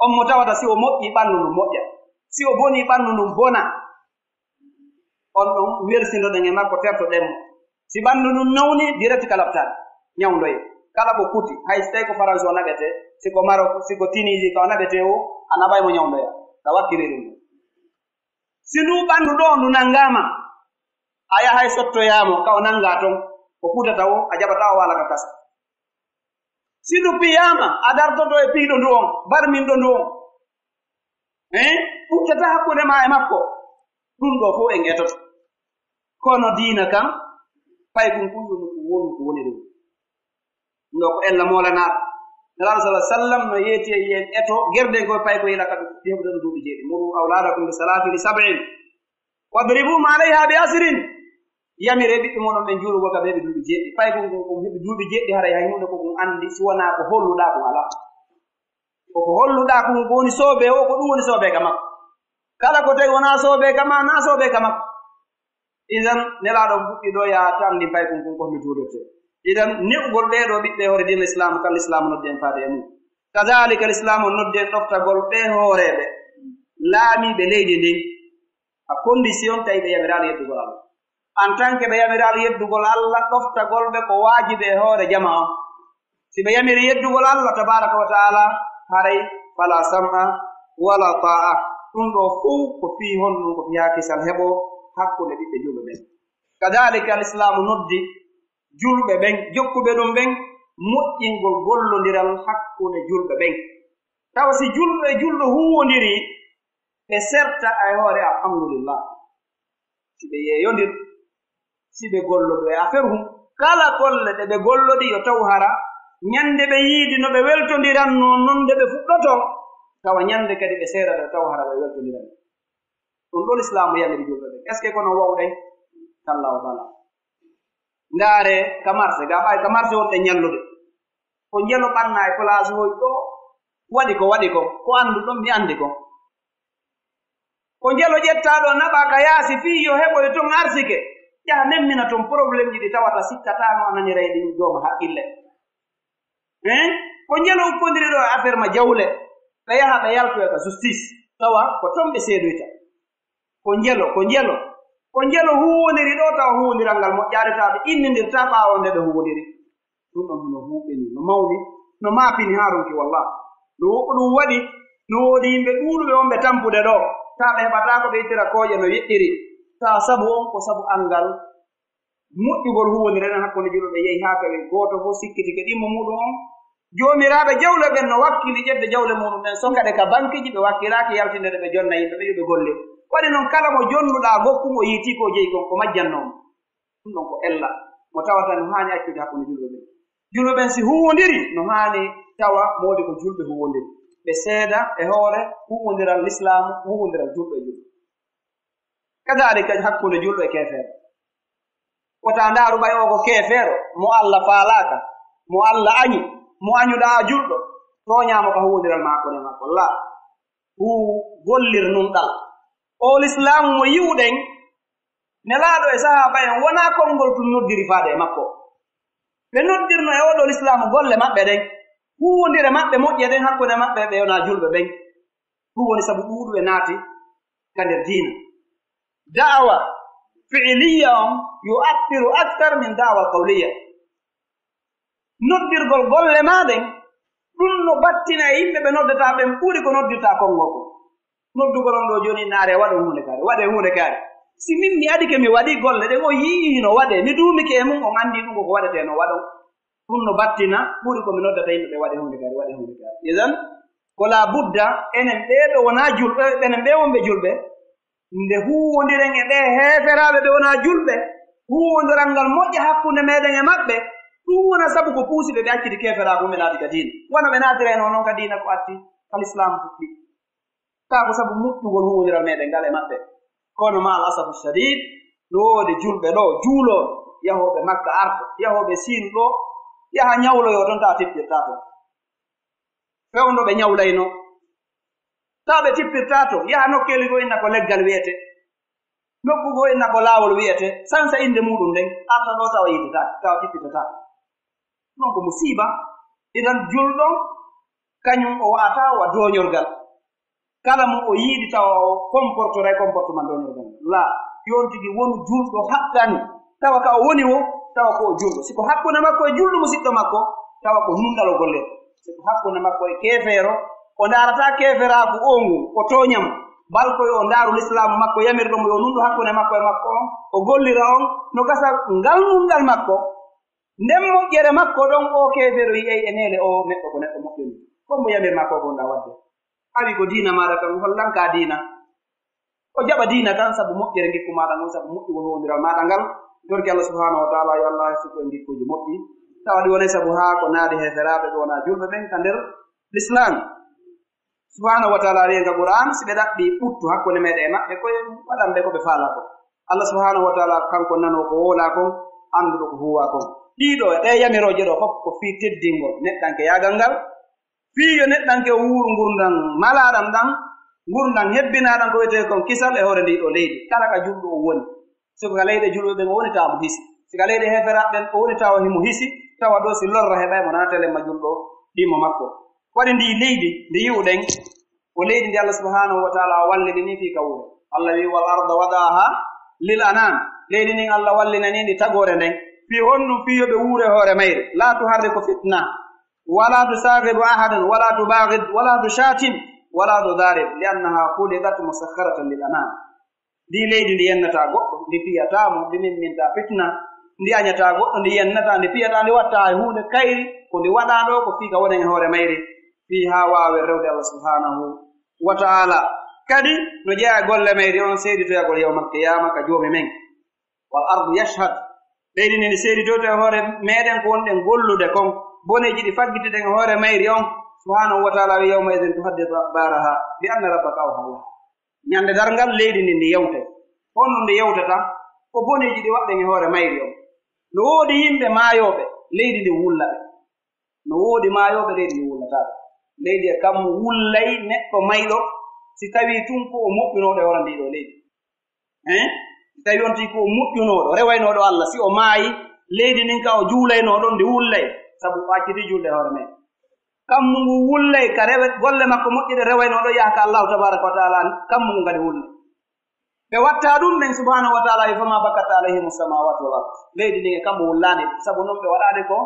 on mo tawata si o moƴƴii ɓanndu ndun moƴƴa, si o bonii ɓanndu ndun bona. On ɗon welsindoɗen e makko, tertoɗen mo. Si ɓanndu ndun nawni, direct ka lapitaali, ñawndoyee. Kala ko kuti, hay si tawii ko Faransi o naɓetee, si ko Marok, si ko Tunisie ka o naɓetee o, a naɓay mo ñawndoyaa. Ka wakkilii ɗun ɗon. Si nduu ɓanndu ɗoo ndu nanngaama, a yahay sottoyaa mo, ka o nanngaa ton, ko kutata o, a jaɓataa o waala ka kasa. Si ndu piyaama, a dartoto e piiɗo ndu on, barminɗo ndu on. Eh? Ɓuttataa hakkunde maa e makko. Ɗun ɗoo fow en etoto. Kono diina kan, paykun kun yo nokku wonu ko woniri. Ɗun ɗoo ko ella moolanaaɗo. Nelaaɗo sallallaahu alayhi wa sallam no yeeti e yen eto, gerden ko e paykun ila ka ɗun, ɗi heɓude ɗun duuɓi jeeɗiɗi. Muru awlaadakum bi salaati li sab'in. Wadribuhum alayha bi ashirin. Yamiree ɓiɓɓe mon ɓen juulugol ka ɓe heɓi duuɓi jeeɗiɗi. Paykun kun, kun heɓi duuɓi jeeɗiɗi, haray hay huunde ko kun anndi, si wonaa ko holluɗaa kun alaa. Ko ko holluɗaa kun, ko woni soobee o, ko ɗun woni soobee ka makko. Kala ko tawi wonaa soobee ka maa, naa soobee ka makko. Idan, Nelaaɗo on fuɗɗii ɗoo, yaa tamndin paykun kun ko honno juulirtee. Idan, ne'ugol ɓee ɗoo ɓiɓɓe e hoore diina Islaamu kan, Lislaamu noddi en faade e mun. Kadaalika, Lislaamu noddi en ɗoftagol ɓee hooreeɓe, laamiiɓe leydi ndin. À condition tawi ɓe yamiraali yeddugol Alla. En tant que ɓe yamiraali yeddugol Alla, ɗoftagol ɓe ko waajibi e hoore jamaa on. Si ɓe yamiri yeddugol Alla tabaaraka wa ta'aala, haray fala sam'a wala ta'a. Ɗun ɗoo fow ko fii honɗun? Ko fii haa kisal heɓoo hakkunde ɓiɓɓe julɓe ɓen. Kadaalika, Lislaamu noddi julɓe ɓen, jokkuɓe ɗun ɓen, moƴƴingol gollondiral hakkunde julɓe ɓen. Tawa si julɗo e julɗo huuwondirii, ɓe serta e hoore, alhamdulillah. Si ɓe yeeyondir, si ɓe gollodo e affaire hum, kala golle ɗe ɓe gollodi yo taw hara ñande ɓe yiidi no ɓe weltondirannoo non nde ɓe fuɗɗotoo, tawa ñande kadi ɓe seerata yo taw hara ɓe weltondirannoo. Ɗun ɗoo Lislaamu yamiri julɓe ɓen. Est-ce que ko non wa'uɗen? Kallaa wa balaa. Ndaaree ka marse, gaa ɓay ka marse wonɗen ñallude. Ko njelo ɓannaa e place hoy ɗoo, waɗi ko waɗi kon, ko annduɗon mi anndi kon. Ko njelo ƴettaa ɗoo naɓaa ka yaasi fii yo heɓoy ton arsike, yaha nemmina ton problèmeji ɗi tawata sikkataa no a naniray ɗin jooma haqqille. Hein? Ko njelo uppondiri ɗoo e affaire ma jawle, ɓe yaha ɓe yaltoya ka justice, tawa ko ton ɓe seedoyta. Ko njelo, ko njelo, ko njelo huuwondiri ɗoo, tawa huuwondiral ngal moƴƴaali, tawa ɓe innindirtaa ɓaawo nde ɓe huuwondiri. Ɗun ɗon hino huuɓini, no mawni, no maapini haa ronki, wallah. No wo-, ko ɗun waɗi, no woodi yimɓe ɗuuɗuɓe wonɓe tampude ɗoo, tawa ɓe heɓataa ko ɓe ittira kooƴe no yeɗɗiri. Tawa sabu on ko sabu anngal moƴƴugol huuwondire nden hakkunde julɓe ɓe yehi haa tawi gooto fof sikkitike ɗimmo muuɗum on. Joomiraaɓe jawle ɓen no wakkili ƴetde jawle muuɗum ɗen, sokade ka bankeji, ɓe wakkilaaki yaltinde ɗe ɓe jonna yimɓe ɓe yo ɓe gollir. Waɗi non, kala mo jonnuɗaa gokkun, o yiitii ko o jeyi kon, ko majjannoo mo. Ɗum ɗon ko ella mo tawata no haani accude hakkunde julɓe ɓen. Julɓe ɓen si huuwondiri, no haani tawa moodi ko julɓe huuwondiri. Ɓe seeda e hoore huuwondiral Lislaamu, huuwondiral julɓe e julɓe. Kadaalika hakkunde julɗo e keefeero. Wota ndaaru ɓay o ko keefeero, mo Alla faalaaka, mo Alla añi, mo añuɗaa julɗo, tooñaa mo ka huuwondiral maako e makko. Laa, huu gollir nunɗal. O Lislaamu mo yi'uɗen, Nelaaɗo e sahaaba en wonaa konngol tun noddiri faade e makko. Ɓe noddirno e oo ɗoo Lislaamu golle maɓɓe ɗen, huuwondire maɓɓe moƴƴe ɗen hakkunde maɓɓe ɓe wonaa julɓe ɓen. Ɗum woni sabu ɗuuɗuɓe naati ka nder diina. Da'awa fi'iliyya on yu'athiru akthar min da'awa qawliyya. Noddirgol golle maa ɗen, ɗum no battina e yimɓe ɓe noddataa ɓen ɓuri ko noddirtaa konngol kon. Noddugol on ɗoo jooni, naare waɗon huunde kaari, waɗee huunde kaari. Si min mi adike mi waɗii golle ɗen, on yi'ii hino waɗee, mi duumike e mum, on anndii ɗum ko ko waɗetee no waɗon. Ɗum no battina ɓuri ko mi noddata yimɓe ɓe waɗee huunde kaari, waɗee huunde kaari. Idan, ko laa budda, enen ɓee ɓe wonaa julɓe, enen ɓee wonɓe julɓe, nde huuwondiren e ɓee heeferaaɓe ɓe wonaa julɓe, huuwondiral ngal moƴƴa hakkunde meɗen e maɓɓe, ɗum wona sabu ko puusi ɓe, ɓe acciti keeferaaku, ɓe naati ka diina. Wano ɓe naatirayno non ka diina ko atti, ka Lislaamu fuɗɗi. Kaa ko sabu moƴƴugol huuwondiral meɗen ngal e maɓɓe. Kono ma al asafu shadid, no woodi julɓe ɗoo, juulooɓe, yahooɓe Makka arɓe, yahooɓe Siin ɗoo, yaha ñawloyoo ton, tawa tippirtaa ton. Fewndo ɓe ñawlaynoo, tawa ɓe tippirtaa ton, yaha nokkeeli goo inna ko leggal wi'etee, nokku goo inna ko laawol wi'etee, sansa innde muuɗum nden, arta ɗoo tawa yiitataa, tawa tippitataa. Ɗum ko musiiba. Idan julɗo, kañum o wa'ataa wa dooñorgal. Kala mo o yiɗi tawa o comportoray comportement dooñorgal. Laa. Yo on tigi wonu julɗo haqqan, tawa ka o woni woo, tawa ko o julɗo. Si ko hakkunde makko e julɗo musiɗɗo makko, tawa ko nunɗal o gollirta. Si ko hakkunde makko e keefeero, o ndaarataa keeferaaku oo ngun, o tooña mo. Bal ko yo o ndaaru lislaamu makko yamirɗo mo yo nunɗo hakkunde makko e makko on, o gollira on, no gasa ngal nunɗal makko, nden moƴƴere makko ɗon, oo keefeero yi'ay e neele oo neɗɗo ko neɗɗo moƴƴo nii. Ko mbo yamirmaa ko wonɗaa waɗde. Tawi ko diina maaɗa kan, hollan ka diina. O jaɓa diina kan sabu moƴƴere ngikku maaɗa ngon, sabu moƴƴugol wondiral maaɗa ngal. Torki Allah subhanahu wa ta'ala, yo Allah hesu ko e ngikkuuji moƴƴi. Tawa ɗi wonay sabu haa ko naadi heeferaaɓe ɓe wonaa julɓe ɓen ka nder Lislaam. Subhanahu wa ta'ala wi'i ka Qur'aan, si ɓe ɗaɓɓii ɓuttu hakkunde meɗen e maɓɓe, ko en waɗan ɓe ko ɓe faalaa kon. Allah subhanahu wa ta'ala kanko nanoo ko wowlaa kon, annduɗo ko huuwaa kon. Ɗiɗo e ɗee yamirooje ɗoo fof ko fii teddingol neɗɗankeyaagal ngal, fii yo neɗɗanke o wuuru ngurndan malaaɗan ɗan, ngurndan hebbinaaɗan ko wiyetee kon kisal e hoore ndii ɗoo leydi. Kala ka julɗo o woni, si ko ka leyɗe julɓe ɓen o woni, tawa mo hisi. Si ka leyɗe heeferaaɓe ɓen o woni, tawa himo hisi, tawa ɗoo si lorra heɓay mo, nana telemma julɗo ɗimmo makko. Waɗi ndii leydi ndi yi'uɗen, ko leydi ndi Allah subhanahu wa ta'ala wallini nii fii ka wuure. Allah wi'i, "Wal arda wada'aha lil anam." Leydi ndin Allah wallinani ndi tagoore nden. Fii honɗun? Fii yo ɓe wuure hoore mayri. La tuharriku fitna, wala tusaghidu ahadan, wala tubaghid, wala tushatim, wala tudarib, li annaha khuliqat musakharatan lil anam. Ndi leydi ndi yennataa goɗɗo, ndi piyataa mo, ndi mimmintaa fitna, ndi añataa goɗɗo, ndi yennataa, ndi piyataa, ndi waɗtaa hay huunde kayri, ko ndi waɗaa ɗoo ko fii ka wonen e hoore mayri, fii haa waawen rewde Allah subhanahu wa ta'ala. Kadi no jeyaa e golle mayri on seeditoyagol yawmal qiyaama ka Joomi men. Wal ardu yashhad. Leydi ndi ndi seeditoyto e hoore meɗen ko wonɗen gollude kon, boneeji ɗi faggitiɗen e hoore mayri on, subhanahu wa ta'ala wi, "Yawma idhin tuhaddithu akhbaraha bi anna rabbaka awha laha." Ñande darngal leydi ndi ndi yewtay. Honno ndi yewtata? Ko boneeji ɗi waɗɗen e hoore mayri on. No woodi yimɓe maayooɓe, leydi ndi wulla ɓe. No woodi maayooɓe, leydi ndi wullataa ɓe. Leydi e kammu wullay neɗɗo mayɗo, si tawii tun ko o moƴƴunooɗo e hoore ndii ɗoo leydi. Hein? Si tawii on tigi ko o moƴƴunooɗo, rewaynooɗo Allah, si o maayi, leydi ndin ka o juulaynoo ɗon, ndi wullay, sabu o accitii julde e hoore men. Kammu ngu wullay ka rewe-, golle makko moƴƴuɗe rewaynoo ɗon yaha ka Allahu tabaraka wa ta'ala, kammu ngu kadi wullay. Ɓe watta ɗum ɓen subhanahu wa ta'ala wi, "Fama bakat alayhimu samawatu wal ard." Leydi ndin e kammu wullaani, sabu non ɓe waɗaali ko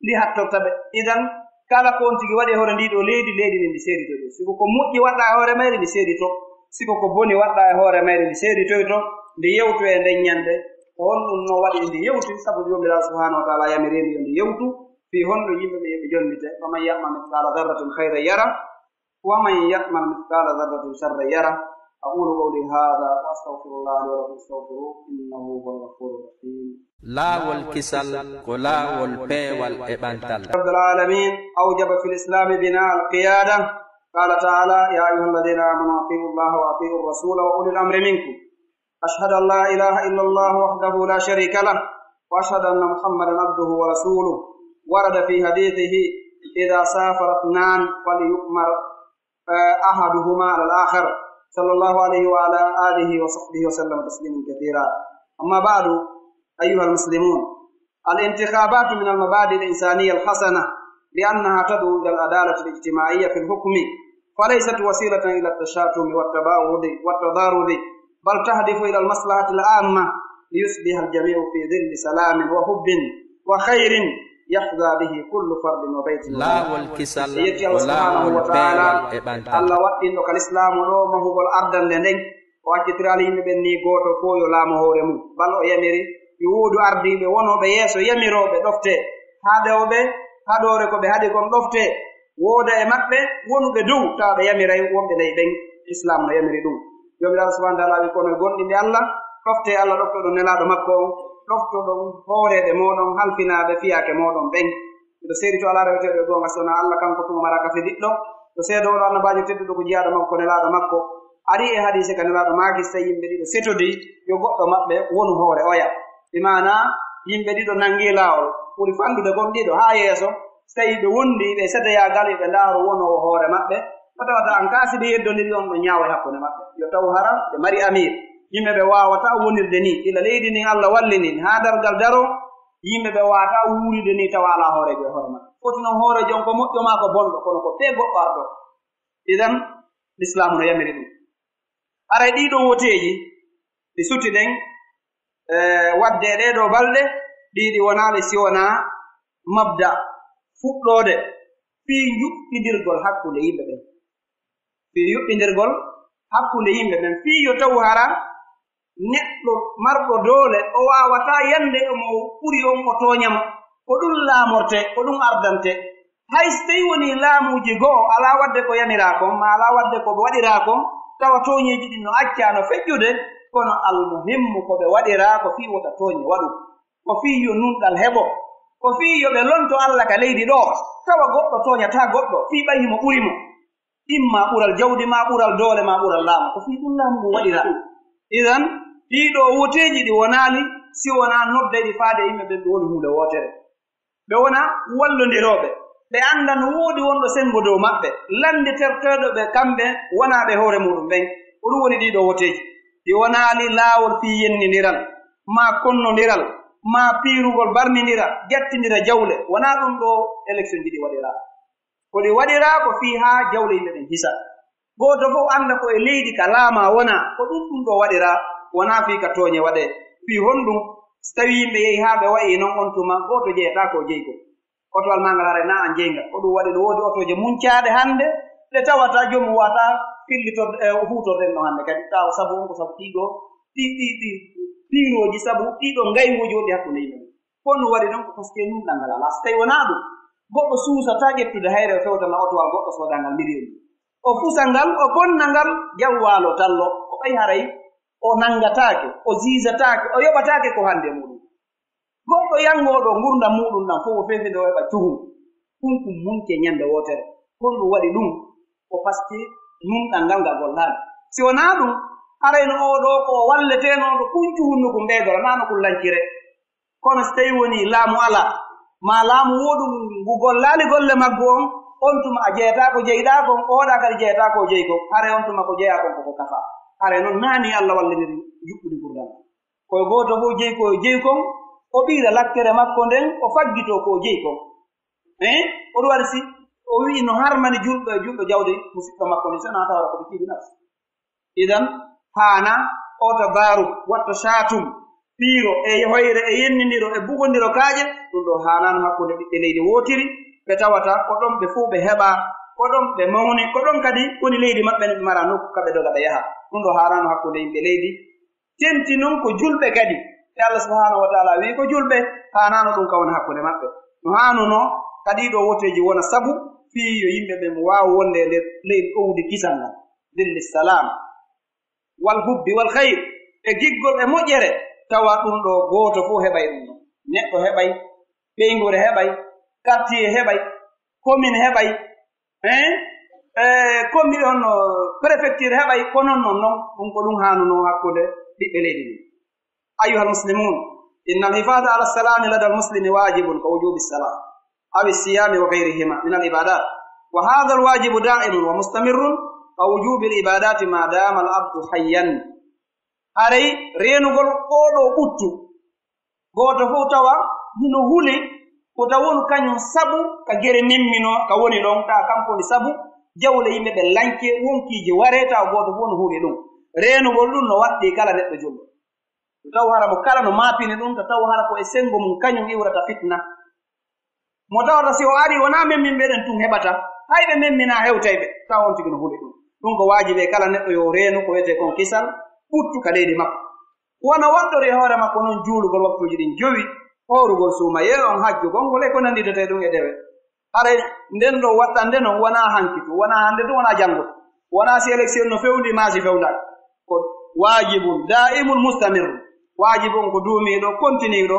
ndi hattorta ɓe. Idan, kala ko on tigi waɗi e hoore ndii ɗoo leydi, leydi ndin ndi seeditoy ɗum. Si ko ko moƴƴi waɗɗaa e hoore mayri, ndi seedito. Si ko ko boni waɗɗaa e hoore mayri, ndi seeditoyto, ndi yewtoy e nden ñande. Ko honɗum no waɗi ndi yewti? Sabu Joomiraaɗo subhanahu wa ta'ala yamiri ndi yo ndi yewtu. Fii honɗum yimɓe ɓe yo ɓe jonnite? "Faman ya'mal mithqala dharratin khayran yara." ومن يعمل مثقال ذرة شرا يره. أقول قولي هذا وأستغفر الله لي ولكم فاستغفروه إنه هو الغفور الرحيم. Laawol kisal ko laawol peewal e ɓantal. رب العالمين أوجب في الإسلام بناء القيادة. قال تعالى: يا أيها الذين آمنوا أطيعوا الله وأطيعوا الرسول وأولي الأمر منكم. أشهد أن لا إله إلا الله وحده لا شريك له، وأشهد أن محمدا عبده ورسوله. ورد في حديثه: إذا سافر اثنان فليؤمر، آه، أحدهما على الآخر، صلى الله عليه وعلى آله وصحبه وسلم تسليما كثيرا. أما بعد، أيها المسلمون، الانتخابات من المبادئ الإنسانية الحسنة، لأنها تدعو إلى العدالة الاجتماعية في الحكم، فليست وسيلة إلى التشاتم والتباغض والتضارب، بل تهدف إلى المصلحة العامة، ليصبح الجميع في ظل سلام وحب وخير يحظى به كل فرد وبيت ومنطقة. Laawol kisal ko laawol peewal e ɓantal. Allah waɗɗinɗo ka Lislaamu ɗoo mahugol ardannde nden, o accitiraali yimɓe ɓen nii gooto fow yo laamu hoore mum. Bal o yamiri yo woodu ardiiɓe wonooɓe yeeso yamirooɓe ɗoftee, haɗooɓe, haɗoore ko ɓe haɗi kon ɗoftee, wooda e maɓɓe wonuɓe dow, tawa ɓe yamiray wonɓe ley ɓen. Islaam no yamiri ɗum. Joomiraaɗo subhaanahu wa ta'aalaa wi'i, kono e gomɗinɓe Allah, ɗoftee Allah, ɗoftoɗon Nelaaɗo makko on, ɗoftoɗon hooreeɓe mooɗon, halfinaaɓe fiyaake mooɗon ɓen. Miɗo seedi to alaa reweteeɗo e goonga si wonaa Allah, kanko tun o maraa kafidiɗɗo. Miɗo seedoo oo ɗoo annabaajo tedduɗo ko jiyaaɗo makko, ko Nelaaɗo makko. Arii e hadiise ka Nelaaɗo maaki, si tawii yimɓe ɗiɗo setodii, yo goɗɗo maɓɓe wonu hoore oya. Bi maanaa, yimɓe ɗiɗo nanngii laawol, ɓuri fanɗude kon ɗiɗo haa yeeso, si tawii ɓe wondii, ɓe seteyaagal, yo ɓe ndaaru wonoowo hoore maɓɓe, ko tawata an kaa si ɓe yeddondiri, on ɗon ñaaway hakkunde maɓɓe. Yo taw hara ɓe mari amiir. Yimɓe ɓe waawataa wonirde nii, gila leydi ndin Allah wallini haa darngal daroo, yimɓe ɓe waawataa wuuride nii tawa alaa hooreejo e hoore maɓɓe. Foti non hooreejo on ko moƴƴo maa ko bonɗo, kono ko bee goɗɗo arɗo. Idan, Lislaamu no yamiri ɗum. Haray ɗii ɗoo woteeji, Ɗi suti ɗen, eh, waɗde e ɗee ɗoo balɗe, ɗii ɗi wonaali si wonaa mabda fuɗɗoode fii njuɓɓindirgol hakkunde yimɓe ɓen. Fii yuɓɓindirgol hakkunde yimɓe ɓen, fii yo tawu hara neɗɗo marɗo doole, o waawataa yande e mo ɓuri on, o tooña mo, ko ɗun laamorte, ko ɗun ardante. Hay si tawii wonii laamuuji goo alaa waɗde ko yamiraa kon, maa alaa waɗde ko ɓe waɗiraa kon, tawa tooñeeji ɗin no accaa no feƴƴude, kono almuhimmu ko ɓe waɗiraa ko fii wota tooñe waɗu, ko fii yo nunɗal heɓo, ko fii yo ɓe lonto Alla ka leydi ɗoo, tawa goɗɗo tooñataa goɗɗo fii ɓay himo ɓuri mo. Imma ɓural jawdi, maa ɓural doole, maa ɓural laamu. Ko fii ɗun laamu ngun waɗiraa. Idan, ɗii ɗoo woteeji ɗi wonaali si wonaa nodde ɗi faade e yimɓe ɓen, ɗun woni huunde wootere. Ɓe wona wallondirooɓe. Ɓe annda no woodi wonɗo senngo dow maɓɓe, lannditorteeɗo ɓe kamɓe wonaa ɓe hoore muuɗum ɓen. Ko ɗun woni ɗii ɗoo woteeji. Ɗi wonaali laawol fii yennindiral, maa konnondiral, maa piirugol barmindira, jattindira jawle. Wonaa ɗun ɗoo eleksionji ɗi waɗiraa. Ko ɗi waɗiraa ko fii haa jawle yimɓe ɓen hisa. Gooto fof annda ko e leydi ka laamaa wonaa, ko ɗun ɗun ɗoo waɗiraa, wonaa fii ka tooñe waɗee. Fii honɗun? Si tawii yimɓe yehi haa ɓe wa'ii non, on tuma gooto jeyataako o jeyi ko. Otowal maa ngal haray naa an jeyi ngal. Ko ɗun waɗi no woodi otooje muncaaɗe hannde, ɗe tawata joomum wata fillitorde, e, huutorɗen no hannde kadi. Tawa sabu on ko sabu ɗii ɗoo, ɗii, ɗii, ɗii piirooji, sabu ɗii ɗoo ngaynguuji wonɗi hakkunde yimɓe ɓen. Ko no waɗi ɗon ko parce que nunɗal ngal alaa. Si tawii wonaa ɗun, goɗɗo suusataa ƴettude hayre o fewtana otowal goɗɗo sooda ngal miliyonji. O fusa ngal, o bonna ngal, jawwaalo tallo. Ko ɓay haray o nanngataake, o ziizataake, o yoɓataake ko hannde e muuɗum. Goɗɗo yanngooɗo ngurndan muuɗum ɗan fof o feefi nde o heɓa cuhun. Ɗun ɗun munke ñannde wootere. Honɗun waɗi ɗun? Ko parce que nunɗal ngal ngal gollaali. Si wonaa ɗun, haray no oo ɗoo ko o walleteenoo ɗo kun cuhun no kun ɓeydora, naa no kun lancire. Kono si tawii wonii laamu alaa, maa laamu wooɗu ngu gollaali golle maggu on, on tuma a jeyataako jeyɗaa kon, ooɗaa kadi jeyataako o jeyi kon, haray on tuma ko jeyaa kon ko ko kafaa. Haray non naanii Alla walliniri juɓɓudi ngurndan. Ko e gooto fof jeyi ko o jeyi kon, o ɓiira lakkere makko nden, o faggitoo ko o jeyi kon. Eh? Ko ɗun waɗi si o wi'i no harmani julɗo e julɗo jawdi musiɗɗo makko nden, si wonaa tawata ko ɓe tiiɗi nafsi. Idan, haanaa o tabaaruk, watta shaatum, piiro e hoyre e yennindiro e bugondiro kaaƴe, ɗun ɗoo haanaano hakkunde ɓiɓɓe leydi wootiri, ɓe tawata ko ɗon ɓe fow ɓe heɓaa, ko ɗon ɓe mawni, ko ɗon kadi woni leydi maɓɓe, no ɓe mara nokku ka ɓe doga ɓe yaha. Ɗun ɗoo haanaano hakkunde yimɓe leydi. Tenti non ko julɓe kadi. E Allah subhanahu wa ta'ala wi'i ko julɓe, haanaano ɗun ka wona hakkunde maɓɓe. No haanunoo ka ɗii ɗoo woteeji wona sabu fii yo yimɓe ɓen waawu wonde e nder leydi ɗowdi kisal ngal. Dilli salam. Wal hubbi wal khayr, e giggol e moƴƴere, tawa ɗun ɗoo gooto fow heɓay ɗun ɗon. Neɗɗo heɓay, ɓeynguure heɓay, quartier heɓay, commune heɓay, hein? Eh, commune on, no, préfecture heɓay, ko non non non, ɗun ko ɗun haanunoo hakkunde ɓiɓɓe leydi ndin. أيها المسلمون، إن الحفاظ على السلام لدى المسلم واجب كوجوب الصلاة أو الصيام وغيرهما من العبادات، وهذا الواجب دائم ومستمر كوجوب العبادات ما دام العبد حيا. Haray reenugol oo ɗoo ɓuttu, gooto fow tawa hino huli ko tawa wonu kañun sabu ka gere memminoo ka woni ɗon, tawa kanko woni sabu jawle yimɓe ɓen lankee, wonkiiji waree, tawa gooto fow no huli ɗun. Reenugol ɗun no waɗɗii kala neɗɗo julɗo. Taw hara mo kala no maapini ɗun, to taw hara ko e senngo mun kañun iwrata fitna. Mo tawata si o arii, wonaa memminɓe ɓen tun heɓata, hay ɓe memminaa hewtay ɓe, taw on tigi no huli ɗun. Ɗun ko waajibi e kala neɗɗo yo o reenu ko wi'etee kon kisal ɓuttu ka leydi makko. Wano waɗɗori e hoore makko non juulugol waktuuji ɗin jowi, hoorugol suumayee on, hajjugol ngol e ko nannditete ɗun e dewe. Haray nden ɗoo waɗɗande non wonaa hanki tun, wonaa hannde tun, wonaa janngo tun, wonaa si élection no fewndi maa si fewndaaki. Ko waajibun daa'imun mustamirrun. Waajibu on ko duumiiɗo, kontiniiɗo,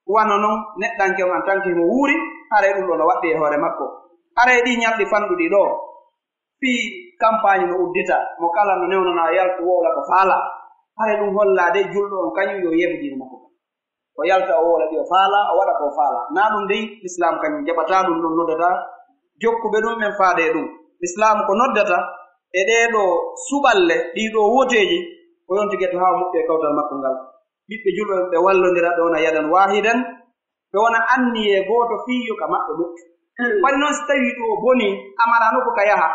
wano non neɗɗanke on en tant que himo wuuri, haray ɗun ɗoo no waɗɗii e hoore makko. Haray ɗii ñalɗi fanɗuɗi ɗoo, fii kampaañ no uddita, mo kala no newnanaa yaltu wowla ko faalaa. Haray ɗun hollaa de julɗo on kañun yo yeebu diina makko kan. O yalta, o wowla ɗi o faalaa, o waɗa ko o faalaa. Naa ɗun dey, Lislaam kañun jaɓataa ɗun, ɗun noddataa jokkuɓe ɗun ɓen faade e ɗun. Lislaam ko noddata e ɗee ɗoo suɓalle, ɗii ɗoo woteeji, ko yonti geto haa o moƴƴi e kawtal makko ngal. Ɓiɓɓe julɓe ɓe wallondira, ɓe wona yadan waahidan, ɓe wona anniyee gooto fii yo ka maɓɓe moƴƴu. Waɗi non si tawii ɗoo bonii, a maraa nokku ka yaha.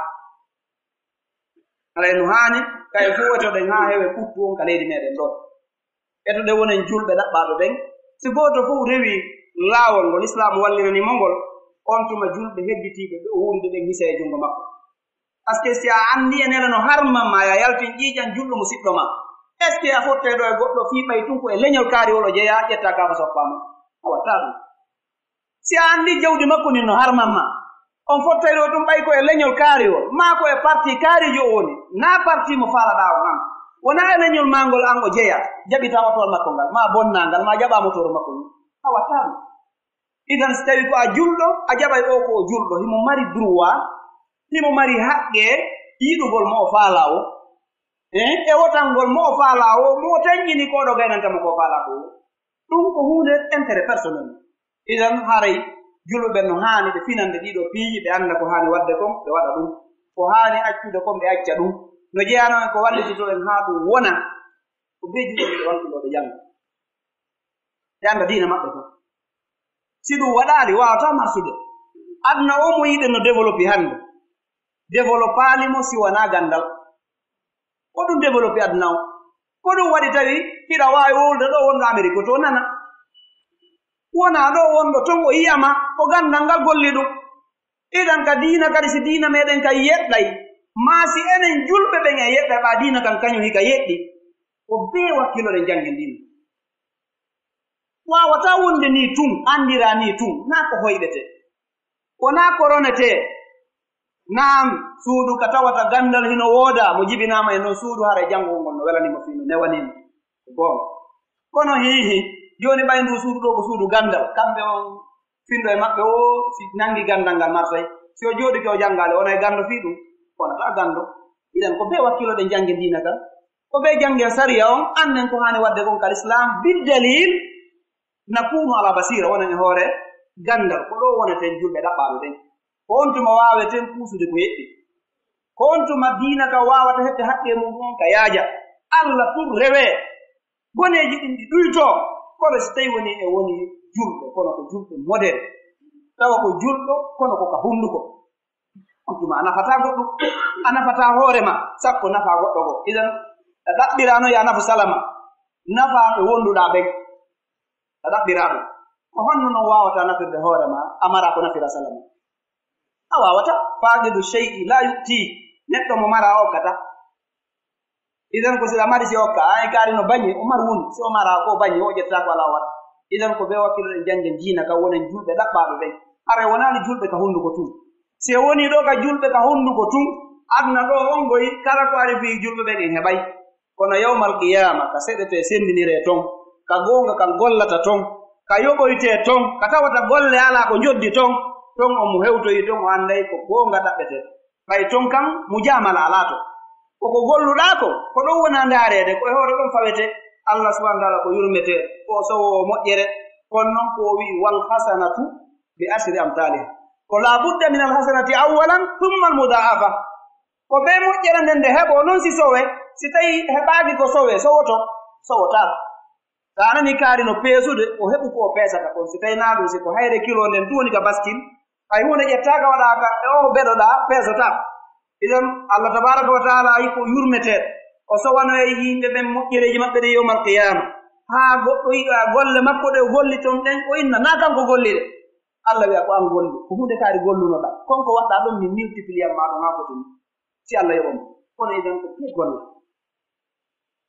Haray no haani, kay fow wetoɗen haa heewe ɓuttu on ka leydi meɗen ɗoo. Etoɗen wonen julɓe ɗaɓɓaaɓe ɓen. Si gooto fof rewii laawol ngol Islaam wallirani mo ngol, on tuma julɓe hedditiiɓe ɓe o wuuride ɓen hisay e junngo makko. Parce que si a anndi e nela no harman ma, a yaltin ƴiiƴan julɗo musiɗɗo ma. Est-ce que a fottay ɗo e goɗɗo fii ɓay tun ko e leñol kaariwol o jeyaa, ƴettaa kaafa soppaama? A wattaa ɗum. Si a anndi jawdi makko ndin no harman ma, on fottay ɗo ɗum ɓay ko e leñol kaariwol, maa ko e parti kaarijo o woni, naa parti mo faalaɗaa on an. Wonaa e leñol maa ngol an o jeyaa, jaɓitaa otowal makko ngal, maa bonnaa ngal, maa jaɓaa motooru makko ngun. A wattaa ɗum. Idan, si tawii ko a julɗo, a jaɓay o ko o julɗo. Himo mari droit, himo mari haqqe yiɗugol mo o faalaa o, eh, e wotangol mo o faalaa o, mo o tanƴini ko ɗo gaynanta mo ko o faalaa ko. Ɗum ko huunde intérêt personnel. Idan, haray julɓe ɓen no haani ɓe finande ɗiɗo piiji, ɓe annda ko haani waɗde kon, ɓe waɗa ɗum. Ko haani accude kon, ɓe acca ɗum. No jeyanoo en ko wallititoo en haa ɗum wona ko bee julɓe ɓe wankilooɓe janngo. Ɓe annda diina maɓɓe kan. Si ɗum waɗaali, waawataa marsude. Aduna o mo yiɗen no développé hannde, développaali mo si wanaa ganndal. Ko ɗum développé aduna o. Ko ɗum waɗi tawi hiɗa waawi wowlude ɗo wonɗo Amerik to nana. Wonaa ɗo wonɗo ton o yi'ama, ko ganndal ngal golli ɗum. Idan ka diina kadi, si diina meɗen kan yeɗɗay, maa si enen julɓe ɓen en yeɗɗay, ɓaa diina kan kañum hika yeɗɗi, ko bee wakkiloɗen janngen diina. Waawataa wonde nii tun, anndiraa nii tun, naa ko hoyɓetee. Wonaa ko ronetee. Naam, suudu ka tawata ganndal hino woodaa, mo jibinaama e non suudu, haray janngugol ngol no welani mo fii no newanii mo. Ko goonga. Kono hiihi, jooni ɓay nduu suudu ɗoo ko suudu ganndal, kamɓe on finɗo e maɓɓe o, si nangi ganndal ngal martay, si o jooɗike o janngaali, wonay ganndo fii ɗum, wonataa ganndo. Idan ko bee wakkiloɗen janngen diina kan, ko bee janngen sariya on, annen ko haani waɗde kon kal Islaam, biddalil, nakunu ala basiira, wonen e hoore ganndal, ko ɗoo woneten julɓe ɗaɓɓaaɓe ɓen. Ko on tuma waaweten kuusude ko yeɗɗi. Ko on tuma diina ka waawata heɓde haqqee muɗum on ka yaaja. Alla tun rewee. Goneeji ɗin ɗi ɗuytoo. Kono si tawii wonii en wonii julɓe, kono ko julɓe model. Tawa ko julɗo, kono ko ka hunnduko. On tuma a nafataa goɗɗum. A nafataa hoore ma, sakko nafaa goɗɗo goo. Idan, a ɗaɓɓiraano yo a nafu salama. Nafaa ɓe wonduɗaa ɓen. A ɗaɓɓiraa ɗum. Ko honno non waawataa nafirde hoore ma, a maraa ko nafira salama? A waawataa. Faaqidu shay'i laa yu'tii. Neɗɗo mo maraa o okkataa. Idan ko si a mari si okka, ay kaari no bañi, o mar woni. Si o maraa ko bañi, o ƴettataa ko alaa waɗa. Idan ko bee wakkiloɗen janngen diina kan wonen julɓe ɗaɓɓaaɓe ɓen. Haray wonaali julɓe ka hunnduko tun. Si o wonii ɗoo ka julɓe ka hunnduko tun, aduna ɗoo on goy, kala ko ari fii julɓe ɓen en heɓay. Kono yawmal qiyaama, ka seɗetee senndiniree ton, ka goonga kan gollata ton, ka yoɓoytee ton, ka tawata golle alaa ko njoddi ton, ton on mo hewtoyi ton o annday ko goonga ɗaɓɓetee. Ɓay ton kan mujaamala alaa ton. Ko ko golluɗaa ko, ko ɗon wona ndaareede, ko e hoore ɗon fawetee. Allah subhanahu wa ta'ala ko yurmetee, ko o sowoowo moƴƴere. Kono non ko o wi'i, "Wal hasanatu bi ashri amthaliha." Ko laa budda min al hasanati awwalan, thumma al mudha'afa. Ko bee moƴƴere nden nde heɓoo non si sowee, si tawii heɓaaki ko sowee, sowoto, sowotaako. So a nanii kaari no peesude, o heɓu ko o peesata kon. Si tawii naa ɗum, si ko hayre kilo nden tun woni ka baskil, hay huunde ƴettaaka waɗaaka e oo beɗoɗaa, peesotaako. Idan, Allah tabaaraka wa ta'ala ayi ko yurmetee, o sowanoyay yimɓe ɓen moƴƴereeji maɓɓe ɗen yawmal qiyaama. Haa goɗɗo yiɗa golle makko ɗe o golli ton ɗen, o inna naa kanko golli ɗe. Allah wi'a ko an golli, ko huunde kaari gollunoɗaa. Kon ko waɗɗaa ɗon mi multipliyan maa ɗum haa foti ni. Si Allah yoɓan mo. Kono idan ko bee golle.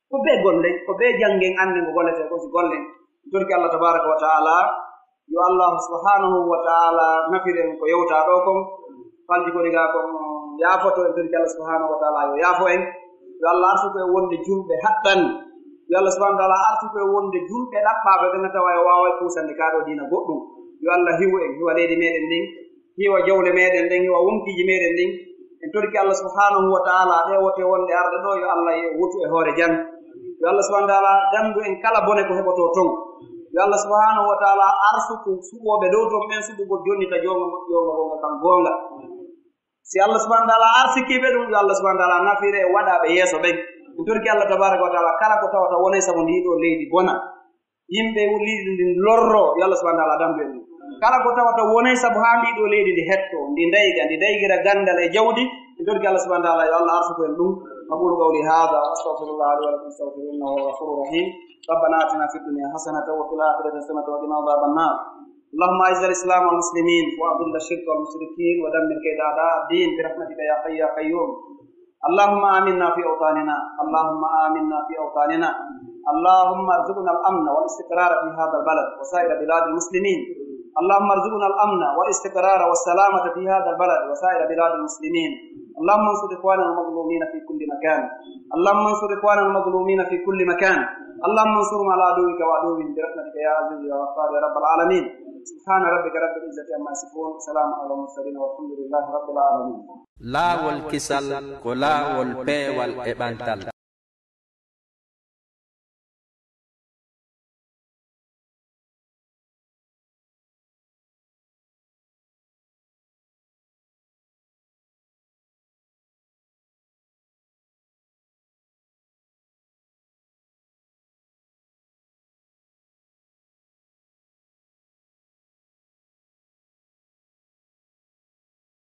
Ko bee golle, ko bee janngen annden ko golletee ko si gollen. Torki Allah tabaaraka wa ta'ala, yo Allah subhanahu wa ta'ala nafir en ko yewtaa ɗoo kon. Falji koni gaa kon yaafoto en, torki Allah subhanahu wa ta'ala yo yaafo en. Yo Allah arsuku en wonde julɓe haqqan. Yo Allah subhanahu wa ta'ala arsuku en wonde julɓe ɗaɓɓaaɓe ɓe ngata waaway puusande kaa ɗoo diina goɗɗum. Yo Allah hiwu en, hiwa leydi meɗen ndin, hiwa jawle meɗen ɗen, hiwa wonkiiji meɗen ɗin. En torki Allah subhanahu wa ta'ala, ɗe wote wonde arde ɗo, yo Allah ye wutu e hoore jam. Yo Allah subhanahu wa ta'ala dandu en kala bone ko heɓoto ton. Yo Allah subhanahu wa ta'ala arsuku suɓooɓe dow ton ɓen suɓugol jonnita joonga moƴƴoonga wonga kan goonga. Si Allah subhanahu wa ta'ala arsikiiɓe ɗum, yo Allah subhanahu wa ta'ala nafire e waɗaaɓe yeeso ɓen. En torki Allah tabaraka wa ta'ala kala ko tawata wonay sabu ndii ɗoo leydi bona. Yimɓe leydi ndin lorro, yo Allah subhanahu wa ta'ala dandu en ɗum. Kala ko tawata wonay sabu haa ndii ɗoo leydi ndi hetto, ndi ndayga, ndi daygira ganndal e jawdi, en torki Allah subhanahu wa ta'ala yo Allah arsuku en ɗum. أقول قولي هذا وأستغفر الله لي ولكم، استغفروه إنه هو الغفور الرحيم. ربنا آتنا في الدنيا حسنة وفي الآخرة حسنة وقنا عذاب النار. اللهم أعز الإسلام والمسلمين وأذل الشرك والمشركين ودمر كيد أعداء الدين برحمتك يا حي يا قيوم. اللهم آمنا في أوطاننا، اللهم آمنا في أوطاننا، اللهم ارزقنا الأمن والاستقرار في هذا البلد وسائر بلاد المسلمين. اللهم ارزقنا الأمن والاستقرار والسلامة في هذا البلد وسائر بلاد المسلمين. اللهم انصر إخواننا المظلومين في كل مكان. اللهم انصر إخواننا المظلومين في كل مكان. اللهم انصرهم على عدوك وعدوهم برحمتك يا عزيز يا غفار يا رب العالمين. سبحان ربك رب العزة عما يصفون، وسلام على المرسلين، والحمد لله رب العالمين. Laawol kisal ko laawol peewal e ɓantal.